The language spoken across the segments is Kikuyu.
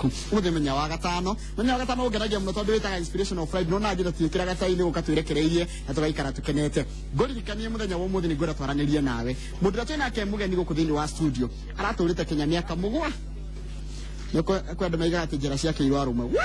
Ũmũthĩ mũthenya wa gatano, mũthenya wa gatano ũngenagia mũno tondũ wĩtaga Inspirational Friday. No na njĩra twĩkĩraga cai nĩ gũka twĩrekereirie na tũgaikara tũkenete. Ngũririkanie mũthenya wa ũmũthĩ nĩ ngwenda twaranĩrie nawe. Mũndũ ũrĩa twĩ nake mũgeni gũkũ thĩinĩ wa studio aratũrĩte Kenya mĩaka 7. Nĩ kwĩ andũ maigaga atĩ njĩra ciakĩirwo arũme. We!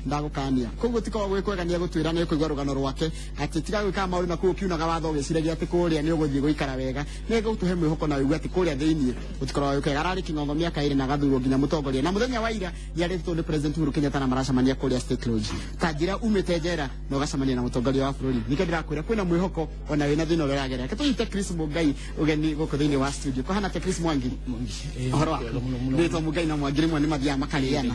Ndagũkania. Koguo ti korwo gwĩ kwega nĩ egũtwĩra nĩ ekũigua rũgano rwake atĩ tiga gwĩkaga maũndũ na kũu ũkiunaga watho ũgĩciragia atĩ kũrĩa nĩ ũgũthiĩ gũikara wega. Nĩ egũtũhe mwĩhoko na ũigue atĩ kũrĩa thĩinĩ gũtikoragwo gwĩ kwega. Ararĩ kĩng'ong'o mĩaka 2 na agathurwo nginya mũtongoria. Na mũthenya wa ira nĩ arĩtĩtwo nĩ President Uhuru Kenyatta na maracemania kũrĩa State Lodge. Ta njĩra umĩte njera na ũgacemania na mũtongoria wa bũrũri. Nĩkĩo ndĩrakwĩra kwĩna mwĩhoko ona wĩna thĩna ũrĩa ũragerera. Reke tũnyite Chris Mũngai ũgeni gũkũ thĩinĩ wa studio. Kũhana atĩa Chris Mwangi? Ũhoro waku? Ndĩtwo Mũngai na Mwangi rĩmwe nĩ mathiaga makarĩana.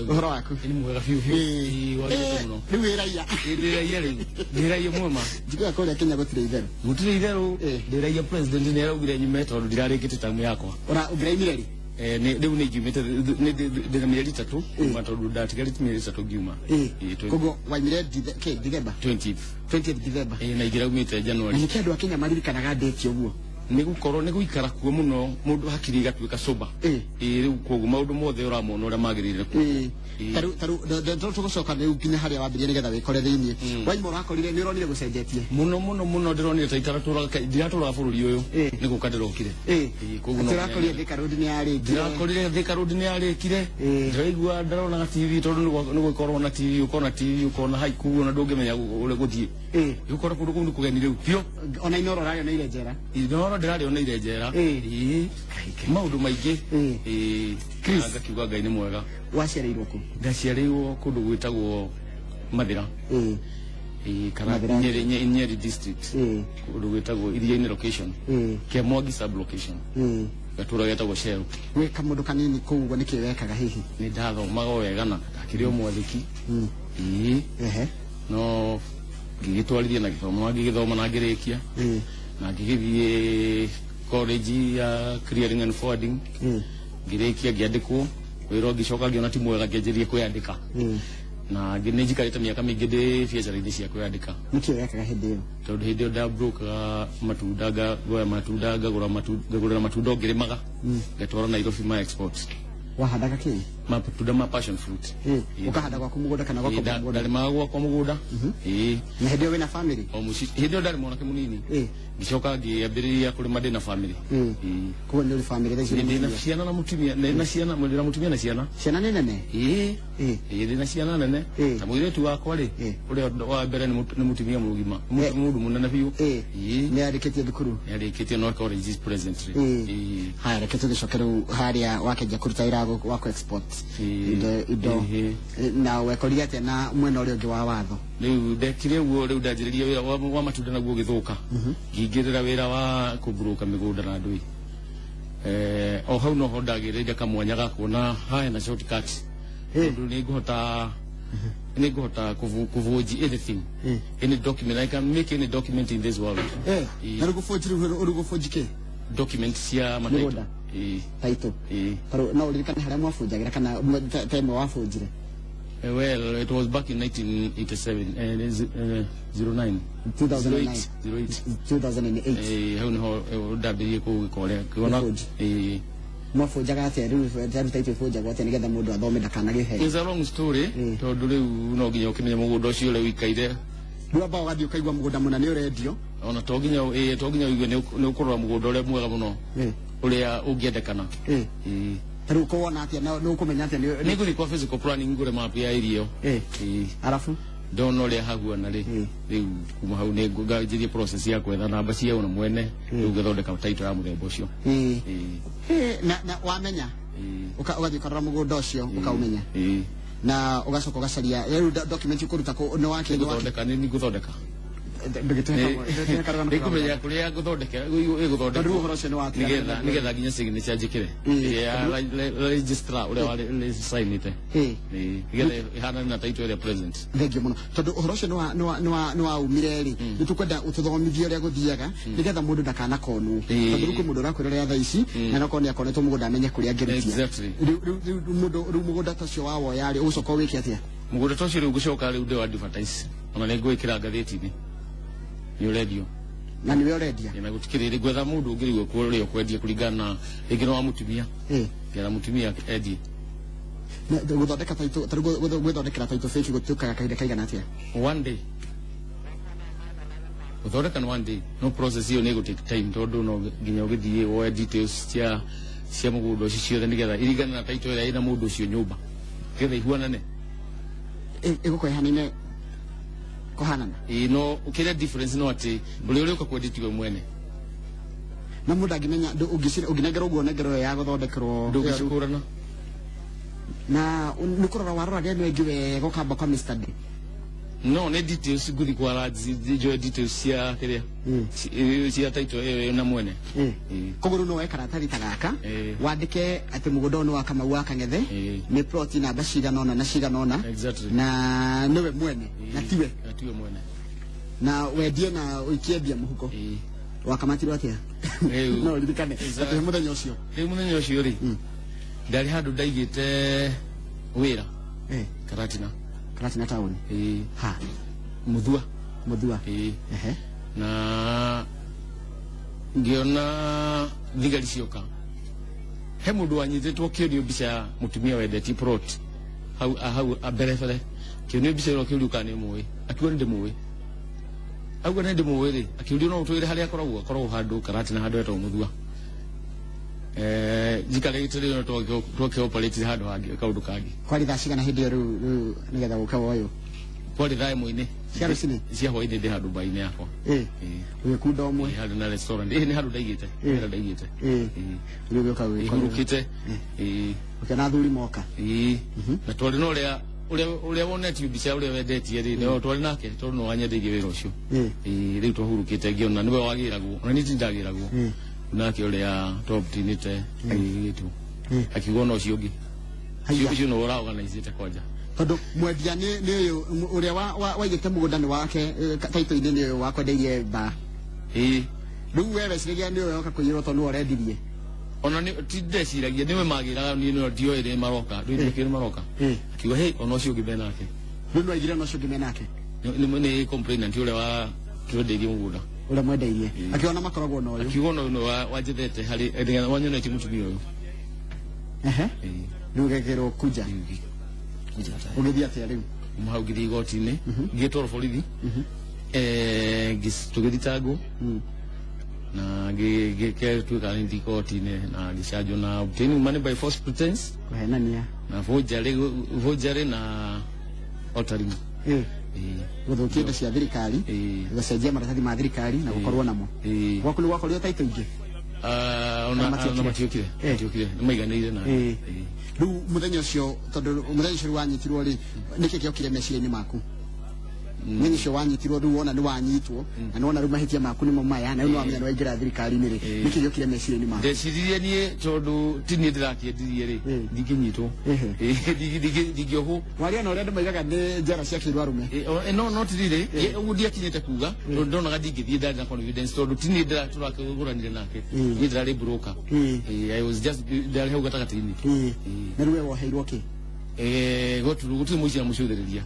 Ũhoro waku? Nĩ mwega biũ biũ. Ĩĩ, wagĩrĩte mũno. Rĩu wĩ raia. Ndĩ raia rĩu. Ndĩ raia mwema. Njiguaga kũrĩa Kenya gũtirĩ itherũ. Gũtirĩ itherũ. Ndĩ raia, president nĩ araugire nyume tondũ ndirarĩkĩtie tamu yakwa. Ora ũngĩraimire rĩ? Rĩu nĩ ngiumĩte, ndĩna mĩeri 3 kuma tondũ ndatigarĩte mĩeri 3 ngiuma. Koguo waimire kĩ December? 20th. 20th December. Ĩĩ, na ingĩraumĩte January. Na nĩkĩ andũ a Kenya maririkanaga date ũguo? Nĩ gũkorwo nĩ gũikara kuo mũno mũndũ hakiri igatuĩka sober. Ĩĩ, rĩu koguo maũndũ mothe ũramona ũrĩa magĩrĩire kuo. Tarĩu tarĩu tũgũcoka rĩu nginya harĩa wambirie nĩgetha wĩkore thĩinĩ. Waima ũrakorire nĩ ũronire gũcenjetie? Mũno mũno mũno, ndĩronire ta itaratũraga, ndiratũraga bũrũri ũyũ. Nĩ gũka ndĩrokire. Koguo no ũrakorire Thika Road nĩ yarĩkire? Ndĩrakorire Thika Road nĩ yarĩkire. Ndĩraigua ndaronaga TV tondũ nĩ gũkorwo na TV, ũkona TV, ũkona high koguo ona ndũngĩmenya ũrĩa gũthiĩ. Rĩu ũkona kũndũ kũu nĩ kũgeni rĩu biũ. Ona Inooro ũrarĩoneire njera? Inooro ndĩrarĩoneire njera. Ĩĩ. Maũndũ maingĩ. Ĩĩ. Chris. Ngakiuga Ngai nĩ mwega. Waciarĩirwo kũ? Ndaciarĩirwo kũndũ gwĩtagwo Mathĩra. Ĩĩ, kana Mathĩra. Nyeri, Nyeri district. Kũndũ gwĩtagwo Iria-inĩ location. Kĩamwangi sub location. Gatũra getagwo Sheru. Wĩ kamũndũ kanini kũu ũguo nĩkĩ wekaga hihi? Nĩ ndathomaga o wega na ndakĩrĩ o mwathĩki. Ĩĩ. No ngĩgĩtwarithia na gĩthomo na ngĩgĩthoma na ngĩrĩkia. Na ngĩgĩthiĩ college ya clearing and forwarding. Ngĩrĩkia ngĩandĩkwo wĩra, ngĩcoka ngĩona ti mwega, ngĩanjĩrĩria kwĩyandĩka. Na nĩ njikarĩte mĩaka mĩingĩ ndĩ biacara-inĩ cia kwĩyandĩka. Nĩkĩ wekaga hĩndĩ ĩyo? Tondũ hĩndĩ ĩyo ndambrokaga matunda, ngoya matunda, ngagũra matunda, ngagũrĩra matunda o ngĩrĩmaga, ngatwara Nairobi ma export. Wahandaga kĩ? Matunda ma passion fruit. Ũkahanda gwaku mũgũnda kana gwaku mũgũnda? Ndarĩmaga gwakwa mũgũnda. Ĩĩ. Na hĩndĩ ĩyo wĩna family? O mũciĩ. Hĩndĩ ĩyo ndarĩ mwanake mũnini. Ngĩcoka ngĩambĩrĩria kũrĩma ndĩna family. Ĩĩ. Koguo nĩ ũrĩ family thaa ici? Ndĩna ciana na mũtumia, ndĩna ciana, ndĩna mũtumia na ciana. Ciana nĩ nene? Ĩĩ. Ĩĩ, ndĩna ciana nene. Ta mũirĩtu wakwa rĩ, ũrĩa wa mbere nĩ mũtumia mũgima, mũndũ mũnene biũ. Ĩĩ. Nĩ arĩkĩtie thukuru? Nĩ arĩkĩtie no college presently. Ĩĩ. Haya, reke tũgĩcoke rĩu harĩa wakĩanjia kũruta wĩra wa kũ export indo na wekorire atĩa na mwena ũrĩa ũngĩ wa watho? Rĩu ndekire ũguo, rĩu ndanjĩrĩria wĩra wa matunda naguo ũgĩthũka, ngĩingĩrĩra wĩra wa kũmburuka mĩgũnda na ndũĩ. O hau noho ndagĩrĩire kamwanya ga kuona haha na shortcut tondũ nĩ ngũhota kũbũnji anything, any document. I can make any document in this world. Na rĩu gũbũnji, rĩu gũbũnji kĩ? Document cia mataito. Mĩgũnda? Ĩĩ. Taito? Ĩĩ. Tarĩu no ũririkane harĩa mwabunjagĩra kana ta ĩmwe wabunjire? Well, it was back in 1987, 09. 2009. 08. 2008. Hau niho ndambĩrĩirie kũgĩka ũrĩa kĩona. Kũbũnji. Ĩĩ. Mwabunjaga atĩa rĩu? Tarĩu taito ĩbunjagwo atĩa nĩgetha mũndũ athome ndakanagĩhe? It's a long story tondũ rĩu no nginya ũkĩmenye mũgũnda ũcio ũrĩa ũikaire. Rĩu amba ũgathiĩ ũkaigua mũgũnda mũna nĩ ũrendio. Ona to nginya, ĩĩ, to nginya ũigue, nĩ ũkũrora mũgũnda ũrĩa mwega mũno ũrĩa ũngĩendekana. Ĩĩ. Tarĩu ũkũwona atĩa na nĩ ũkũmenya atĩa nĩ Nĩ ngũthiĩ kwa physical planning ngũre map ya area ĩyo. Ĩĩ. Arabu? Ndona ũrĩa hahuana rĩ, rĩu kuma hau nĩ nganjĩrie process ya kwetha namba cia na mwene, rĩu ngĩthondeka title ya mũthemba ũcio. Ĩĩ. Na wamenya ũgathiĩ ũkarora mũgũnda ũcio ũkaũmenya na ũgacoka ũgacaria rĩu document ũkũruta kũ nĩ wake nĩ wake? Nĩngũthondeka, nĩ ngũthondeka. Ndũgĩtũhe karũgano. Nĩngũmenya kũrĩa ngũthondekera ĩgũthondekwo. Tondũ rĩu ũhoro ũcio nĩ watigana. Nĩgetha nginya signature njĩkĩre ya registrar ũrĩa wa signĩte. Nĩgetha ĩhanane na title ĩrĩa present. Thengiũ mũno tondũ ũhoro ũcio nĩ waumire rĩ, nĩ tũkwenda ũtũthomithie ũrĩa gũthiaga nĩgetha mũndũ ndakanakonwo, tondũ rĩu kwĩ mũndũ ũrakwĩrorera thaa ici na nokorwo nĩ akonetwo mũgũnda amenye kũrĩa angĩrutia. Rĩu mũndũ rĩu mũgũnda ta ũcio wawoya rĩ, ũgũcoka ũwĩke atĩa? Mũgũnda ta ũcio rĩu ngũcoka rĩu ndĩ advertise, ona nĩ ngwĩkĩra ngathĩti-inĩ nĩ ũrendio. Na nĩwe ũrendia? Na gũtikĩrĩ ngwetha mũndũ ũngĩ rĩu ũrĩa ũkwendia kũringana na rĩngĩ nĩ wa mũtumia, ngetha mũtumia endie. Gũthondeka title, tarĩu gwĩthondekera title fake gũtuĩkaga kahinda kaigana atĩa? One day gũthondeka nĩ one day, no process ĩyo nĩ ĩgũ take time, tondũ no nginya ũgĩthiĩ woe details cia mũgũnda ũcio ciothe, nĩgetha iringane na title ĩrĩa ĩna mũndũ ũcio nyũmba, nĩgetha ihuanane. Ĩgũkorwo ĩhanaine kũhanana? Ĩĩ, no kĩrĩa difference no atĩ ũrĩa ũrĩũka kwendia tiwe mwene. Na mũndũ angĩmenya, ũngĩnengerwo ũguo, ũnengerwo ĩyo ya gũthondekerwo? Ndũngĩcikũrana. Na nĩ kũrora waroraga ĩno ĩngĩ wega, ũkamba kwa Mr. D? No nĩ details ngũthi kwa lands, njoe details cia kĩrĩa, cia title ĩyo ĩna mwene. Ĩĩ. Koguo rĩu no woe karatathi ta gaka, wandĩke atĩ mũgũnda ũyũ nĩ wa Kamau wa Kang'ethe, nĩ plot namba cigana ũna na cigana ũna, na nĩwe mwene na tiwe? Na tiwe mwene. Na wendie na ũikie mbia mũhuko? Ĩĩ. Wakamatirwo atĩa? No ririkane atĩ mũthenya ũcio? Rĩu mũthenya ũcio rĩ, ndarĩ handũ ndaigĩte wĩra, Karatina. Karatina taũni? Ĩĩ. Ha? Muthua. Muthua? Ĩĩ. Na ngĩona thigari cioka, he mũndũ wanyitĩtwo kĩonio mbica ya mũtumia wendetie plot hau hau mbere bere, kĩonio mbica ĩno, kĩũrio kana nĩ mũĩ, akiuga nĩ ndĩmũĩ. Auga nĩ ndĩmũĩ rĩ, akĩũrio no ũtwĩre harĩa akoragwo, akoragwo handũ Karatina, handũ etagwo Muthua. Njikarĩte rĩo twake operate handũ hangĩ, kaũndũ kangĩ. Kwarĩ thaa cigana hĩndĩ ĩyo rĩu nĩgetha gũke woyũ? Kwarĩ thaa ĩmwe-inĩ. Cia rũcinĩ? Cia hwaĩ-inĩ, ndĩ handũ mbainĩ yakwa. Ũgĩkunda ũmwe? Ĩĩ, handũ na restaurant. Ĩĩ, nĩ handũ ndaigĩte. Handũ ndaigĩte. Ĩĩ. Rĩu ũgĩũka ũgĩkorwo? Ihurũkĩte. Ĩĩ. Ũkĩona athuri moka? Ĩĩ, na twarĩ na ũrĩa wonetio mbica, ũrĩa wendetie rĩ, nĩwe twarĩ nake, tondũ nĩwe wanyendeirie wĩra ũcio. Ĩĩ, rĩu twahurũkĩte, ngĩona nĩwe wagĩragwo, ona niĩ ti ndagĩragwo. Nake ũrĩa twobtinĩte agĩgĩtwo, akiuga ona ũcio ũngĩ. Haiya. Ũcio nĩwe ũraorganizĩte kwanja. Tondũ mwendia nĩ ũyũ ũrĩa waigĩte mũgũnda nĩ wake, taitũ-inĩ nĩ ũyũ wakwendeirie mbaa? Ĩĩ. Rĩu we weciragia nĩ ũyũ oka kũiyĩrwo tondũ nĩwe ũrendirie? Ona nĩ ti ndeciragia nĩwe magĩraga, niĩ no ndioĩ rĩ maroka, ndũĩ maroka. Akiuga hey, ona ũcio ũngĩ menake. Rĩu nĩwaigire ona ũcio ũngĩ menake? Nĩ complainant ũrĩa wa twendeirie mũgũnda. Ũrĩa mwendeirie akiona makoragwo na ũyũ? Akiuga ona ũyũ nĩwe wanjethete harĩ nĩgetha wanyonetie mũtumia ũyũ. Ĩĩ. Rĩu ũgekĩrwo kunja? Kunja. Ũgĩthiĩ atĩa rĩu? Kuma hau ngĩthiĩ igoti-inĩ, ngĩtwarwo borithi. Tũgĩthitangwo na ngĩtuĩka nĩ thiĩ igoti-inĩ na ngĩcanjwo na obtaining money by false pretense, kũhenania, na forgery na altering. Ĩĩ. Gũthũkia indo cia thirikari? Ĩĩ. Gũcenjia maratathi ma thirikari na gũkorwo namo? Ĩĩ. Gwaku nĩ gwakorirwo taitũ ingĩ? Ah, ona Kana matiokire? Ona matiokire. Matiokire, nĩ maiganĩire na Ĩĩ. Rĩu mũthenya ũcio, tondũ mũthenya ũcio rĩu wanyitirwo rĩ, nĩkĩ gĩokire meciria-inĩ maku mũthenya ũcio wanyitirwo? Rĩu wona nĩ wanyitwo na nĩ wona rĩu mahĩtia maku nĩmo maya, na rĩu nĩ wamenya nĩ waingĩra thirikari-inĩ rĩ, nĩkĩ gĩokire meciria-inĩ maku? Ndeciririe niĩ tondũ ti niĩ ndĩrakĩendirie rĩ, ndingĩnyitwo. Ĩĩ, ndingĩohwo. Waria na ũrĩa andũ maigaga nĩ njera cia kĩirwo arũme. No ti rĩrĩ ũguo ndiakinyĩte kuga, tondũ ndonaga ndingĩthiĩ, ndarĩ na confidence, tondũ ti niĩ tũrakĩgũranire nake. Niĩ ndĩrarĩ broker. I was just ndarĩ hau gatagatĩ-inĩ. Na rĩu we woheirwo kĩ? Gũtirĩ mũici na mũcũthĩrĩria,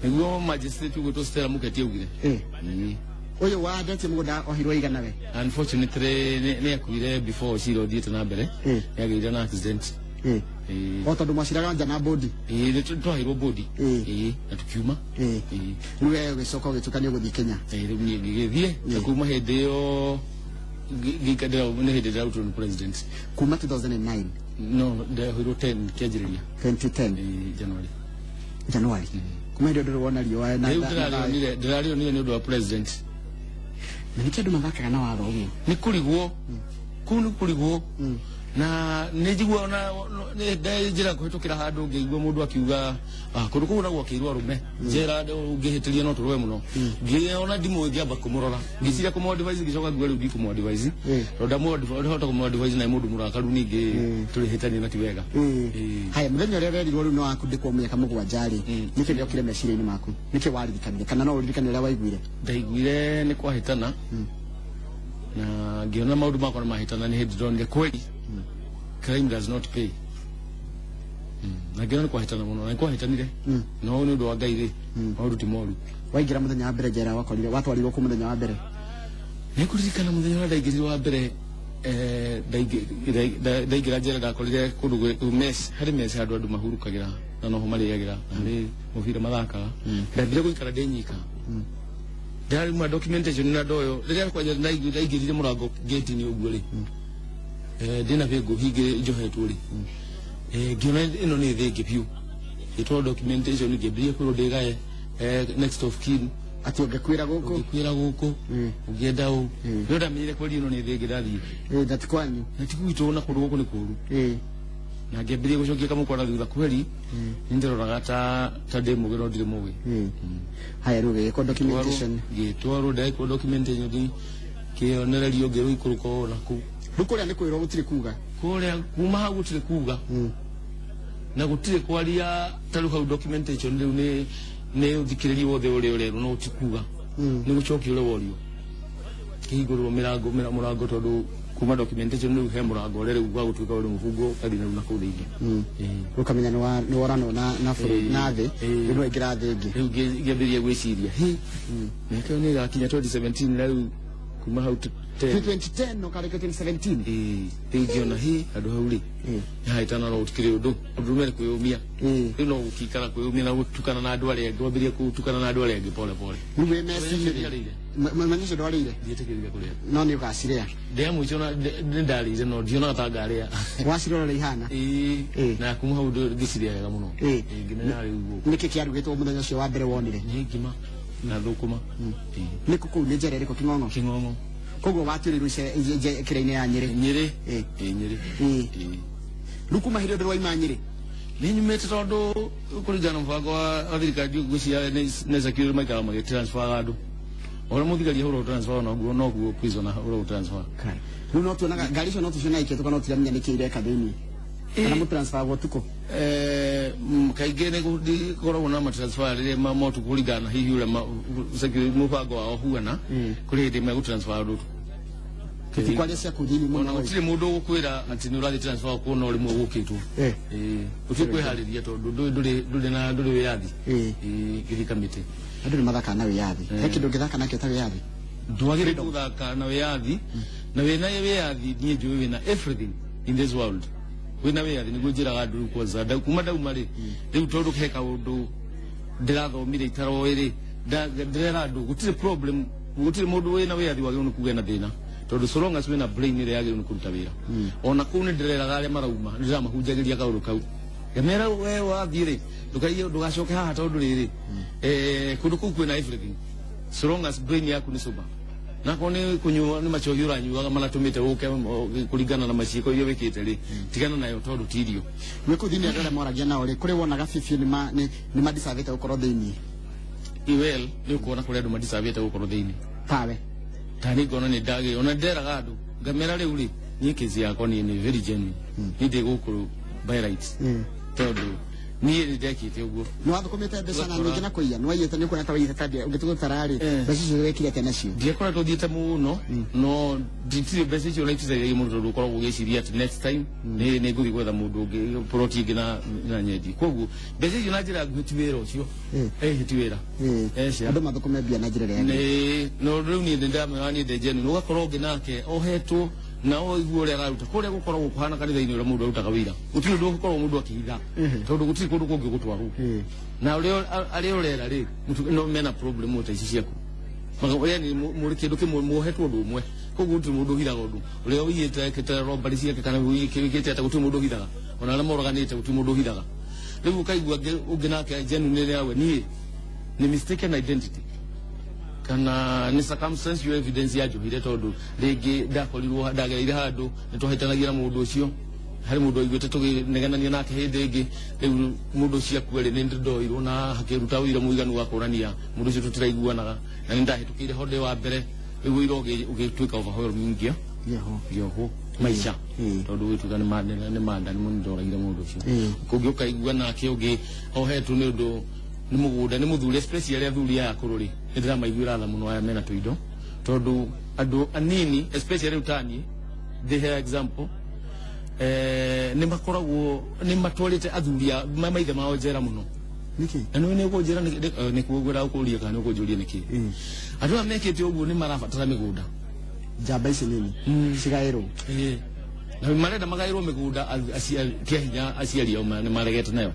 nĩguo magistrate ũgwĩtwo Stella Muketi augire. Ĩĩ. Ũyũ wandetie mũgũnda oheirwo igana we? Unfortunately nĩ akuire before cira ũthiĩte na mbere. Nĩ agĩire na accident. Ĩĩ. O tondũ mwaciraga nja na bodi? Ĩĩ, nĩ twaheirwo bodi. Ĩĩ, na tukiuma. Ĩĩ. Rĩu we ũgĩcoka ũgĩtuĩka nĩ ũgũthiĩ Kenya? Ĩĩ, rĩu niĩ ngĩgĩthiĩ, na kuma hĩndĩ ĩyo nĩ hĩndĩ ndĩrarutirwo nĩ president. Kuma 2009? No ndehoirwo 10 kĩanjĩrĩria. 2010? Ĩĩ, January. January. Kuma hĩndĩ ĩyo ndũrĩ wona riũa na Rĩu ndĩrarĩonire nĩ ũndũ wa president. Na nĩkĩ andũ mathakaga na watho ũguo? Nĩ kũrigwo kũu, nĩ kũrigwo, na nĩ njigua ona nĩ njĩra kũhĩtũkĩra handũ ngĩigua mũndũ akiuga, "Ah, kũndũ kũu na gwakĩirwo arũme njera, ũngĩhĩtĩria no tũrũe mũno." Ngĩona ndimũ ngĩamba kũmũrora, ngĩciria kũmũ advise, ngĩcoka ngiuga rĩu ndikũmũ advise, tondũ ndahota kũmũ advise na nĩ mũndũ mũrakaru, ningĩ tũrĩhĩtania na ti wega. Ĩĩ. Haya, mũthenya ũrĩa werirwo rĩu nĩ wakundĩkwo mĩaka 7 rĩ, nĩkĩ gĩokire meciria-inĩ maku? Nĩkĩ waririkanire, kana no ũririkane ũrĩa waiguire? Ndaiguire nĩ kwahĩtana na ngĩona maũndũ makwa nĩ mahĩtana. Nĩ hĩndĩ ndonire kweli crime does not pay. Na ngĩona nĩ kwahĩtana mũno, na nĩ kwahĩtanire, no nĩ ũndũ wa Ngai rĩ, maũndũ ti moru. Waingĩra mũthenya wa mbere njera, wakorire watwarirwo kũ mũthenya wa mbere? Nĩ kũririkana mũthenya ũrĩa ndaingĩrire wa mbere. Ndaingĩra njera ndakorire kũndũ mess, harĩ mess handũ andũ mahurũkagĩra na noho marĩagĩra, harĩ mũbira mathakaga. Ndambire gũikara ndĩ nyika. Ndarĩ documentation na ndoyo rĩrĩa kwanja ndaingĩrire mũrango gate-inĩ ũguo rĩ, ndĩna bĩngũ hingĩ njohetwo rĩ, ngĩona ĩno nĩ thĩ ĩngĩ biũ. Ĩtwarwo documentation, ngĩambĩrĩria kwĩrwo ndĩgae next of kin. Atĩ ũngĩkwĩra gũkũ? Ũngĩkwĩra gũkũ, ũngĩenda ũ nĩ ndamenyire kweri ĩno nĩ thĩ ĩngĩ ndathiĩ. Na ti kwanyu. Na ti gwitũ, na kũndũ gũkũ nĩ kũũru. Na ngĩambĩrĩria gũcokia kamũkwa na thutha kweri nĩ ndĩroraga ta ndĩ mũgĩ no ndirĩ mũgĩ. Haya, rĩu gĩgĩkwo documentation. Ngĩtwarwo, ndekwo documentation, kĩonererio, ngĩrwo ikũrũka o na kũu. Rĩu kũrĩa nĩ kwĩrwo gũtirĩ kuga? Kũrĩa kuma hau gũtirĩ kuga na gũtirĩ kwaria. Ta rĩu hau documentation rĩu nĩ ũthikĩrĩrie wothe ũrĩa ũrerwo, no ti kuga, nĩ gũcokia ũrĩa worio. Kĩhingũrĩrwo mĩrango, mũrango, tondũ kuma documentation rĩu he mũrango ũrĩa rĩu wa gũtuĩka ũrĩ mũbungo, ũgathiĩ na rĩu na kũu thĩinĩ. Ũkamenya nĩ woranwo na bũrũri na thĩ, rĩu nĩ waingĩra thĩ ĩngĩ. Rĩu ngĩambĩrĩria gwĩciria hi mĩaka ĩyo nĩ ĩgakinya 2017 na rĩu kuma hau 2010 ũkarĩkia 2017. Rĩu ngĩona hi handũ hau rĩ nĩhahĩtana, no gũtikĩrĩ ũndũ, ũndũ mere kwĩyũmia. Rĩu no gũkikara kwĩyũmia na gũtukana na andũ arĩa angĩ, wambĩrĩria gũtukana na andũ arĩa angĩ pole pole. Rĩu wĩ meci-inĩ rĩ, mũthenya ũcio ndwarĩire? Ndiĩtĩkĩrire kũrĩa. No nĩ ũgacirĩa? Ndĩa mũico na nĩ ndarĩire, no ndionaga ta ngarĩa. Wacirora ũrĩa ihana? Ĩĩ, na kuma hau ngĩcirĩa wega mũno. Ngĩmenya rĩu gũkũ. Nĩkĩ kĩarugĩtwo mũthenya ũcio wa mbere wonire? Nĩ ngima na thũkũma. Nĩ kũ kũu? Nĩ njera ĩrĩkũ? Kĩng'ong'o? Kĩng'ong'o. Koguo watuĩrĩirwo kĩrĩa-inĩ ya Nyĩrĩ? Nyĩrĩ. Ĩĩ, Nyĩrĩ. Ĩĩ. Rĩu kuma hĩndĩ ĩyo ndũrĩ waima Nyĩrĩ? Nĩ nyumĩte, tondũ kũringana na mũbango wa thirikari ngwĩciria nĩ security maikaraga magĩtransfer andũ. O ũrĩa mũthigari ahũrwo transfer, noguo prisoner ahũrwo transfer. Rĩu no tuonaga ngari icio, no tucionaga ikĩhĩtũka, no tiramenya nĩkĩ ireka thĩinĩ, kana mũtransfer ũtukũ? Kaingĩ nĩ gũkoragwo na matransfer rĩrĩa motukũ, kũringana na hihi ũrĩa security mũbango wao huana. Kũrĩ hĩndĩ megũtransfer andũ ũtukũ. Tũtikwaria cia kũu thĩinĩ ona mũno. Gũtirĩ mũndũ ũgũkwĩra atĩ nĩ ũrathiĩ transfer kuona ũrĩmwe gũkĩtwo. Gũtirĩ kwĩharĩria, tondũ ndũrĩ na ndũrĩ wĩyathi. Ĩĩ, ngĩthiĩ kamĩtĩ. Andũ nĩ mathakaga na wĩyathi. He kĩndũ ũngĩthaka nakĩo ta wĩyathi? Ndwagĩrĩirwo gũthaka na wĩyathi, na wĩna wĩyathi niĩ njũĩ wĩna everything in this world. Wĩna wĩyathi nĩguo njĩraga andũ rĩu kwanza kuma ndauma rĩ, rĩu tondũ he kaũndũ ndĩrathomire itaroĩ rĩ, ndĩrera andũ gũtirĩ problem, gũtirĩ mũndũ wĩna wĩyathi wagĩrĩirwo nĩ kugĩa na thĩna, tondũ so long as wĩna brain ĩrĩa yagĩrĩirwo nĩ kũruta wĩra. Ona kũu nĩ ndĩreraga arĩa marauma, nĩ ndĩramahunjagĩria kaũndũ kau, ngamera we wathiĩ rĩ, ndũkaiye ndũgacoke haha, tondũ rĩrĩ kũndũ kũu kwĩna everything so long as brain yaku nĩ sober. Nakorwo nĩ kũnyua, nĩ macohi ũranyuaga maratũmĩte ũke kũringana na maciĩko iria wĩkĩte rĩ, tigana nayo tondũ ti irio. Wĩ kũu thĩinĩ, andũ arĩa moragia nao rĩ, kũrĩ wonaga bibiũ nĩ madicavĩte gũkorwo thĩinĩ? Well, nĩ ũkuona kũrĩ andũ madicavĩte gũkorwo thĩinĩ. Tawe? Ta nĩ ngona nĩ ndagĩrĩire, ona ndĩreraga andũ ngamera rĩu rĩ, niĩ kesi yakwa niĩ nĩ very genuine, niĩ ndĩ gũkũ by right, tondũ niĩ nĩ ndekĩte ũguo. Nĩ wathũkũmĩte mbeca na nyingĩ na kũiya, nĩ waiyĩte, nĩ ũkuona ta waiyĩte tabia ũngĩtũgũtara rĩ, mbeca icio wekire atĩa nacio? Ndiakoretwo thiĩte mũno, no nditirĩ mbeca icio na iticairagia mũno, tondũ ũkoragwo ũgĩciria atĩ next time nĩ ngũthiĩ gwetha mũndũ ũngĩ plot ĩngĩ na nyendi. Koguo mbeca icio na njĩra nguhĩ ti wĩra ũcio. Ti wĩra. Cia. Andũ mathũkũme mbia na njĩra ĩrĩa yagĩrĩire. Nĩ no rĩu niĩ nĩndamera niĩ ndĩ genuine, ũgakorwo ũngĩ nake ohetwo na ũigua ũrĩa araruta kũrĩa gũkoragwo kũhana kanitha-inĩ ũrĩa mũndũ arutaga wĩira, gũtirĩ ũndũ ũkoragwo mũndũ akĩhitha, tondũ gũtirĩ kũndũ kũngĩ gũtwarwo na ũrĩa arĩa ũrera rĩ no mena problem ta ici ciaku. Yani mũrĩ kĩndũ kĩmwe, muohetwo ũndũ ũmwe, koguo gũtirĩ mũndũ ũhithaga ũndũ ũrĩa ũiyĩte ekĩte robbery ciake kana wĩkĩte atĩa, gũtirĩ mũndũ ũhithaga, ona arĩa moraganĩte gũtirĩ mũndũ ũhithaga. Rĩu ũkaigua ũngĩ nake genuine nĩ awe niĩ nĩ mistaken identity kana nĩ circumstantial evidence ya njohire, tondũ rĩngĩ ndakorirwo ndagereire handũ nĩ twahĩtanagia na mũndũ ũcio, harĩ mũndũ waiguĩte tũkĩnegenania nake hĩndĩ ĩngĩ. Rĩu mũndũ ũcio akua rĩ, nĩ ndoirwo na hakĩruta ũira mũiganu wa kuonania mũndũ ũcio tũtiraiguanaga, na nĩ ndahĩtũkĩire ho ndĩ wa mbere. Rĩu ũira ũgĩtuĩka overwhelming, Yeho. ngĩohwo maica, tondũ gwĩtuĩka nĩ manda nĩ ndoragire mũndũ ũcio. Kũngĩ ũkaigua nake ũngĩ ohetwo nĩ ũndũ nĩ mũgũnda, nĩ mũthuri, especially arĩa athuri aya akũrũ rĩ, nĩ ndĩramaiguĩra tha mũno aya mena tũindo, tondũ andũ anini, especially rĩu taniĩ ndĩhe example, nĩ makoragwo nĩ matwarĩte athuri a maithe mao njera mũno. Nĩkĩ? Na nĩ ũkũnjĩra nĩkuo ngwenda gũkũria kana nĩ ũkũnjũria nĩkĩ. Andũ aya mekĩte ũguo nĩ marabatara mĩgũnda. Njamba ici nini cigaĩrwo. Ĩĩ. Na marenda magaĩrwo mĩgũnda kĩa hinya, aciari ao nĩ maregete nayo,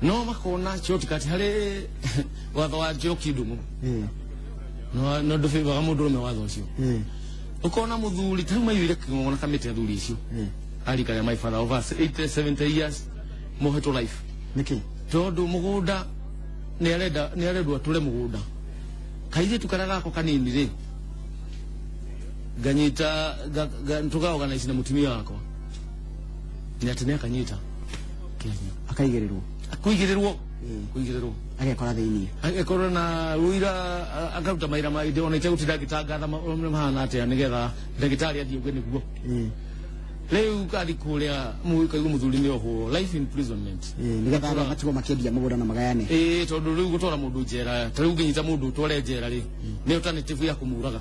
no makona shortcut harĩ watho wa Njoki Ndung'u. No ndũbĩbaga mũndũ ũrũme watho ũcio. Ũkona mũthuri ta rĩu maiyũire kĩgongona kamĩtĩ, athuri icio arika rĩa my father over 80 70 years mohetwo life. Nĩkĩ? Tondũ mũgũnda nĩ arenda, nĩ arendwo atũre mũgũnda. Kairĩtu karĩa gako kanini rĩ nganyita tũkaorganize na mũtumia wakwa nĩ atĩ nĩ akanyita kĩhinya. Akaigĩrĩrwo. Kũigĩrĩrwo, kũigĩrĩrwo. Agekora thĩiniĩ. Agĩkorwo na wũira, akaruta maira ma ona itegũtinda ngĩtangatha mahana atĩa nĩgetha ndagĩtarĩ athiĩ uge nĩguo. Rĩu kathi kũrĩa kaigua mũthuri nĩ ohwo life imprisonment. Nĩgetha arĩa matigwo makĩendia mũgũnda na magayane. Ĩĩ, tondũ rĩu gũtwara mũndũ njera, ta rĩu ũngĩnyita mũndũ ũtware njera rĩ, nĩ alternative ya kũmũraga,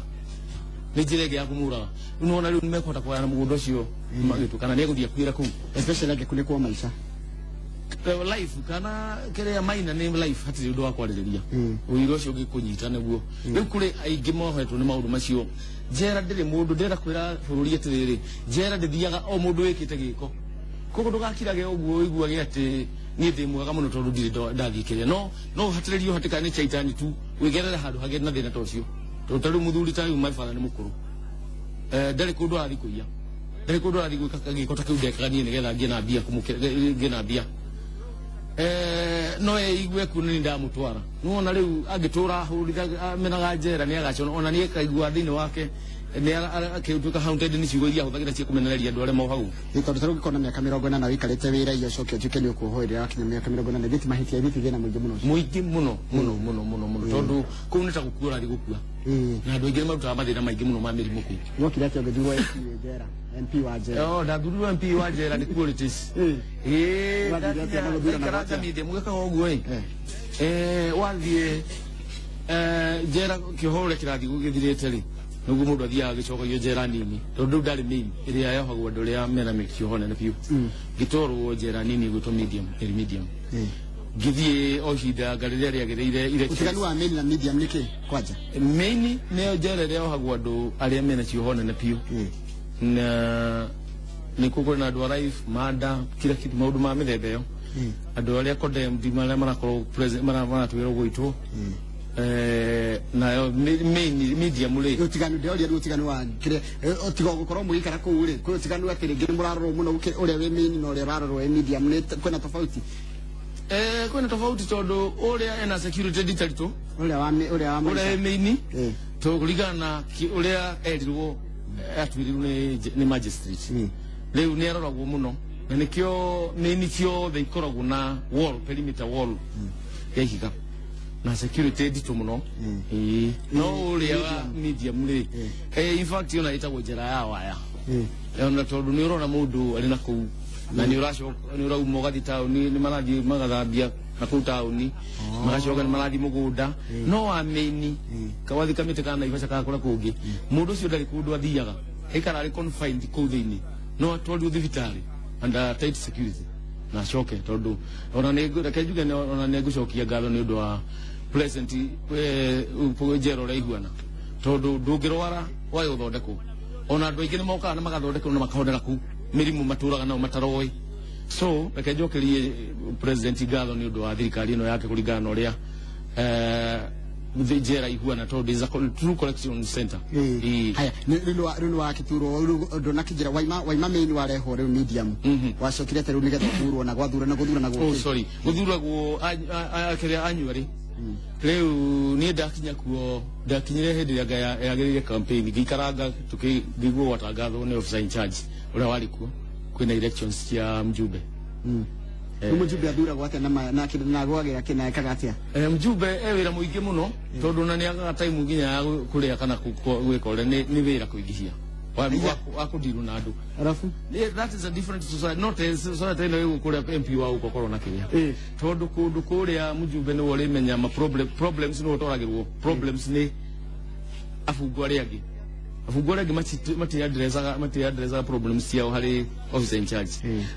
nĩ njĩra ĩngĩ ya kũmũraga. Rĩu nĩwona rĩu nĩmekũhota kũgayana mũgũnda ũcio magĩtua kana nĩegũthiĩ akuĩra kũu. Especially angĩkunĩkwo maica. Life kana kĩrĩa maina nĩ life, hatirĩ ũndũ wa kwarĩrĩria. Ũira ũcio ũngĩkũnyita nĩguo rĩu kũrĩ aingĩ mohetwo nĩ maũndũ macio. Njera ndĩrĩ mũndũ. Ndĩrenda kwĩra bũrũri atĩrĩrĩ, njera ndĩthiaga o mũndũ wĩkĩte gĩko, koguo ndũgakirage ũguo ũiguage atĩ niĩ ndĩ mwega mũno tondũ ndirĩ ndathiĩ kĩrĩa. No ũhatĩrĩrio hatĩka nĩ chaitani tu wĩgerere handũ hagĩe na thĩna ta ũcio, tondũ ta rĩu mũthuri, ta rĩu my father nĩ mũkũrũ, ndarĩ kũndũ arathiĩ kũiya, ndarĩ kũndũ arathiĩ gwĩka gĩko ta kĩu ndekaga niĩ nĩgetha ngĩe na mbia kũmũkĩra, ngĩe na mbia. No eigue kuo nĩ ndamũtwara. Nĩwona rĩu angĩtũra amenaga njera nĩ agacona ona nĩ akaigua thĩinĩ wake nĩ akĩtuĩka haunted nĩ ciugo iria ahũthagĩra cia kũmenereria andũ arĩa mohagwo. Ĩ, tondũ ta rĩu ũngĩkorwo na mĩaka 80 wĩikarĩte wĩra iyo, ũcoke ũtuĩke nĩ ũkuohwo hĩndĩ ĩrĩa wakinya mĩaka 80, gĩti mahĩtia, gĩti thĩna mũingĩ mũno ũcio. Mũingĩ mũno mũno mũno mũno mũno, tondũ kũu nĩ ta gũkua ũrathiĩ gũkua. Na andũ aingĩ nĩ marutaga mathĩna maingĩ mũno ma mĩrimũ kũu. Wokire atĩa ũgĩthurwo MP njera, MP wa njera? Oh, ndathurirwo MP wa njera nĩ qualities. Ĩĩ. Wathire atĩa na gũthurana Ndaikaranga atĩa? Mithia mũgĩkaga ũguo ĩ. Wathiĩ njera kĩoho ũrĩa kĩrathiĩ gũgĩthirĩte rĩ, nĩguo mũndũ athiaga agĩcokagio njera nini, tondũ rĩu ndarĩ main ĩrĩa yohagwo andũ arĩa mena kĩoho nene biũ. Ngĩtwarwo njera nini ĩgwĩtwo medium, ĩrĩ medium. Ngĩthiĩ o ihinda anga rĩrĩa rĩagĩrĩire elections. Ũtiganu wa main na medium nĩ kĩ kwanja? Main nĩyo njera ĩrĩa yohagwo andũ arĩa mena cioho nene biũ, na nĩkuo kũrĩ na andũ a life manda kila kitu, maũndũ ma mĩthemba ĩyo, andũ arĩa condemned marĩa marakorwo present maratwĩrwo gwĩtwo. Nayo main medium rĩ. Ũtiganu ndĩroria rĩu, ũtiganu wa kĩrĩa, tiga gũkorwo mũgĩikara kũu rĩ, kwĩ ũtiganu atĩ rĩngĩ nĩ mũrarorwo mũno gũkĩra ũrĩa wĩ main na ũrĩa ũrarorwo wĩ medium? Nĩ kwĩna tofauti? Kwĩna tofauti tondũ ũrĩa ena security nditaritũ. Ũrĩa wa ũrĩa maica. Wĩ main to kũringana na ũrĩa erirwo, atuĩrirwo nĩ magistrate. Rĩu nĩ aroragwo mũno, na nĩkĩo main ciothe ikoragwo na wall, perimeter wall ya ihiga na security nditũ mũno. Ĩĩ. No ũrĩa wa medium rĩ, in fact ona ĩtagwo njera ya waya. Ona tondũ nĩ ũrona mũndũ arĩ na kũu na nĩ ũracoka nĩ ũrauma ũgathiĩ taũni, nĩ marathiĩ magathambia na kũu taũni, magacoka nĩ marathiĩ mũgũnda. No wa main kawathi kamĩtĩ kana Naivasha kana kũrĩa kũngĩ, mũndũ ũcio ndarĩ kũndũ athiaga, aikara arĩ confined kũu thĩinĩ, no atwarirwo thibitarĩ under tight security na acoke. Tondũ ona nĩ reke njuge ona nĩ ngũcokia ngatho nĩ ũndũ wa present njera ũrĩa ihuana, tondũ ndũngĩrwara wage gũthondekwo. Ona andũ aingĩ nĩ mokaga na magathondekwo na makahonera kũu mĩrimũ matũraga nao mataroĩ. So reke njokerie president ngatho nĩ ũndũ wa thirikari ĩno yake kũringana na ũrĩa njera ihuana, tondũ is a true correction center. Ĩĩ. Haya, rĩu nĩ wakĩturwo, rĩu ndũnakĩnjĩra waima main warehwo rĩu medium. Wacokire atĩa rĩu nĩgetha ũthurwo na gwathurana gũthurana Oh, gũkĩ? Sorry, gũthuragwo kĩrĩa annually. Rĩu niĩ ndakinya kuo, ndakinyire hĩndĩ ĩrĩa yagĩrĩire campaign, ngĩikaranga ngĩigua gwatangathwo nĩ officer in charge ũrĩa warĩ kuo kwĩna elections cia mjumbe. Rĩu mũjumbe athuragwo atĩa na na gwagĩra kĩ na ekaga atĩa? Mjumbe e wĩra mũingĩ mũno, tondũ ona nĩ agaga time nginya ya kũrĩa kana gwĩka ũrĩa nĩ wĩra kũingĩhia wa kũndirwo na andũ. Arabu. Yeah, that is a different society, not a society ĩno ĩgũ kũrĩa MP wa gũkorwo na kĩrĩa. Tondũ kũndũ kũrĩa mũjumbe nĩwe ũrĩmenya ma problems, nĩwe ũtwaragĩrwo problems nĩ abungwo arĩa angĩ. Abungwo arĩa angĩ mati-addressaga problems ciao harĩ officer in charge.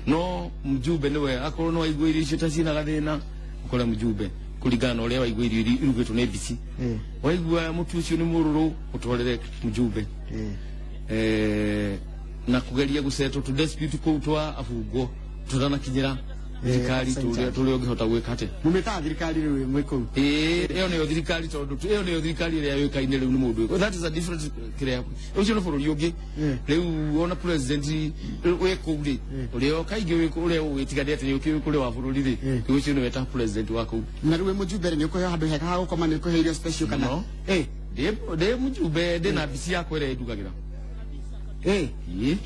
No mjumbe nĩwe akorwo no aigua irio icio ta ciĩna gathĩna, ũkore mjumbe. Kũringana na ũrĩa waigua irio iria irugĩtwo nĩ mbici, waigua mũtu ũcio nĩ mũrũrũ, ũtwarĩre mjumbe. Na kugeria gũsettle tu dispute kũu twa abungwo tutanakinyĩra thirikari, officer in tũrĩa charge. Tũrĩa ũngĩhota gwĩka atĩa. Mumĩtaga thirikari rĩu mwĩ kũu? Ĩĩ, ĩyo nĩyo thirikari, tondũ ĩyo nĩyo thirikari ĩrĩa yũĩkaine rĩu nĩ mũndũ wĩkũ. That is a different kĩrĩa, ũcio nĩ bũrũri ũngĩ. Rĩu ona president wĩ kũu rĩ, ũrĩa kaingĩ wĩ kũu, ũrĩa ũgĩtigania atĩ nĩ ũkĩũĩ kũrĩa wa bũrũri rĩ, rĩu ũcio nĩwe ta president wa kũu. Na rĩu wĩ mũjumbe rĩ, nĩ ũkũheo handũ hega ha gũkoma, nĩ ũkũheo irio special kana? No. Ndĩ mũjumbe, ndĩ na mbici yakwa ĩrĩa ĩndugagĩra. Ĩĩ.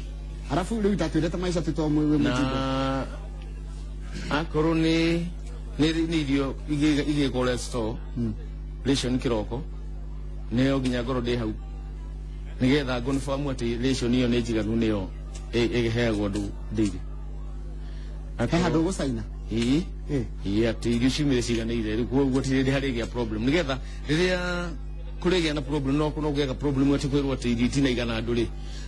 Arabu rĩu tatwĩre ta maica tu to mwĩ wĩ mũjumbe. Na akorwo nĩ irio igĩkwo ũrĩa store ration kĩroko, nĩyo nginya ngorwo ndĩ hau nĩgetha confirm atĩ ration ĩyo nĩ njiganu, nĩyo ĩheagwo andũ daily. He handũ ũgũcaina? Ĩĩ. Ĩĩ, atĩ irio ciumire ciganĩire rĩu, koguo gũtirĩ hĩndĩ harĩgĩa problem, nĩgetha rĩrĩa kũrĩgĩa na problem, no kũgĩa problem atĩ kwĩrwo atĩ irio itinaigana andũ rĩ,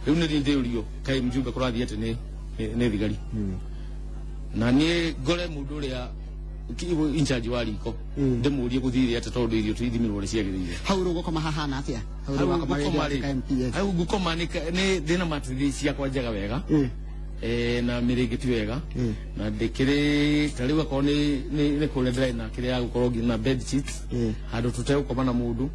rĩu nĩ ndĩũrio kaĩ mjumbe kũrathiĩ atĩ nĩ thigari, na niĩ ngore mũndũ ũrĩa in charge wa riko, ndĩmũrie gũthire atĩ tondũ irio tũithimirwo ũrĩa ciagĩrĩire. Hau rĩu gũkoma hahana atĩa hau? Rĩu wakoma ngũkoma rĩngĩ rĩ watuĩka MPS. Hau ngũkoma nĩ ndĩna matithi ciakwa njega wega, na mĩrĩngĩti wega, na ndĩkĩrĩ ta rĩu akorwo nĩ kũrĩa ndĩrarĩ na kĩrĩa ya gũkorwo nginya na bed sheets, handũ tũtegũkoma na mũndũ,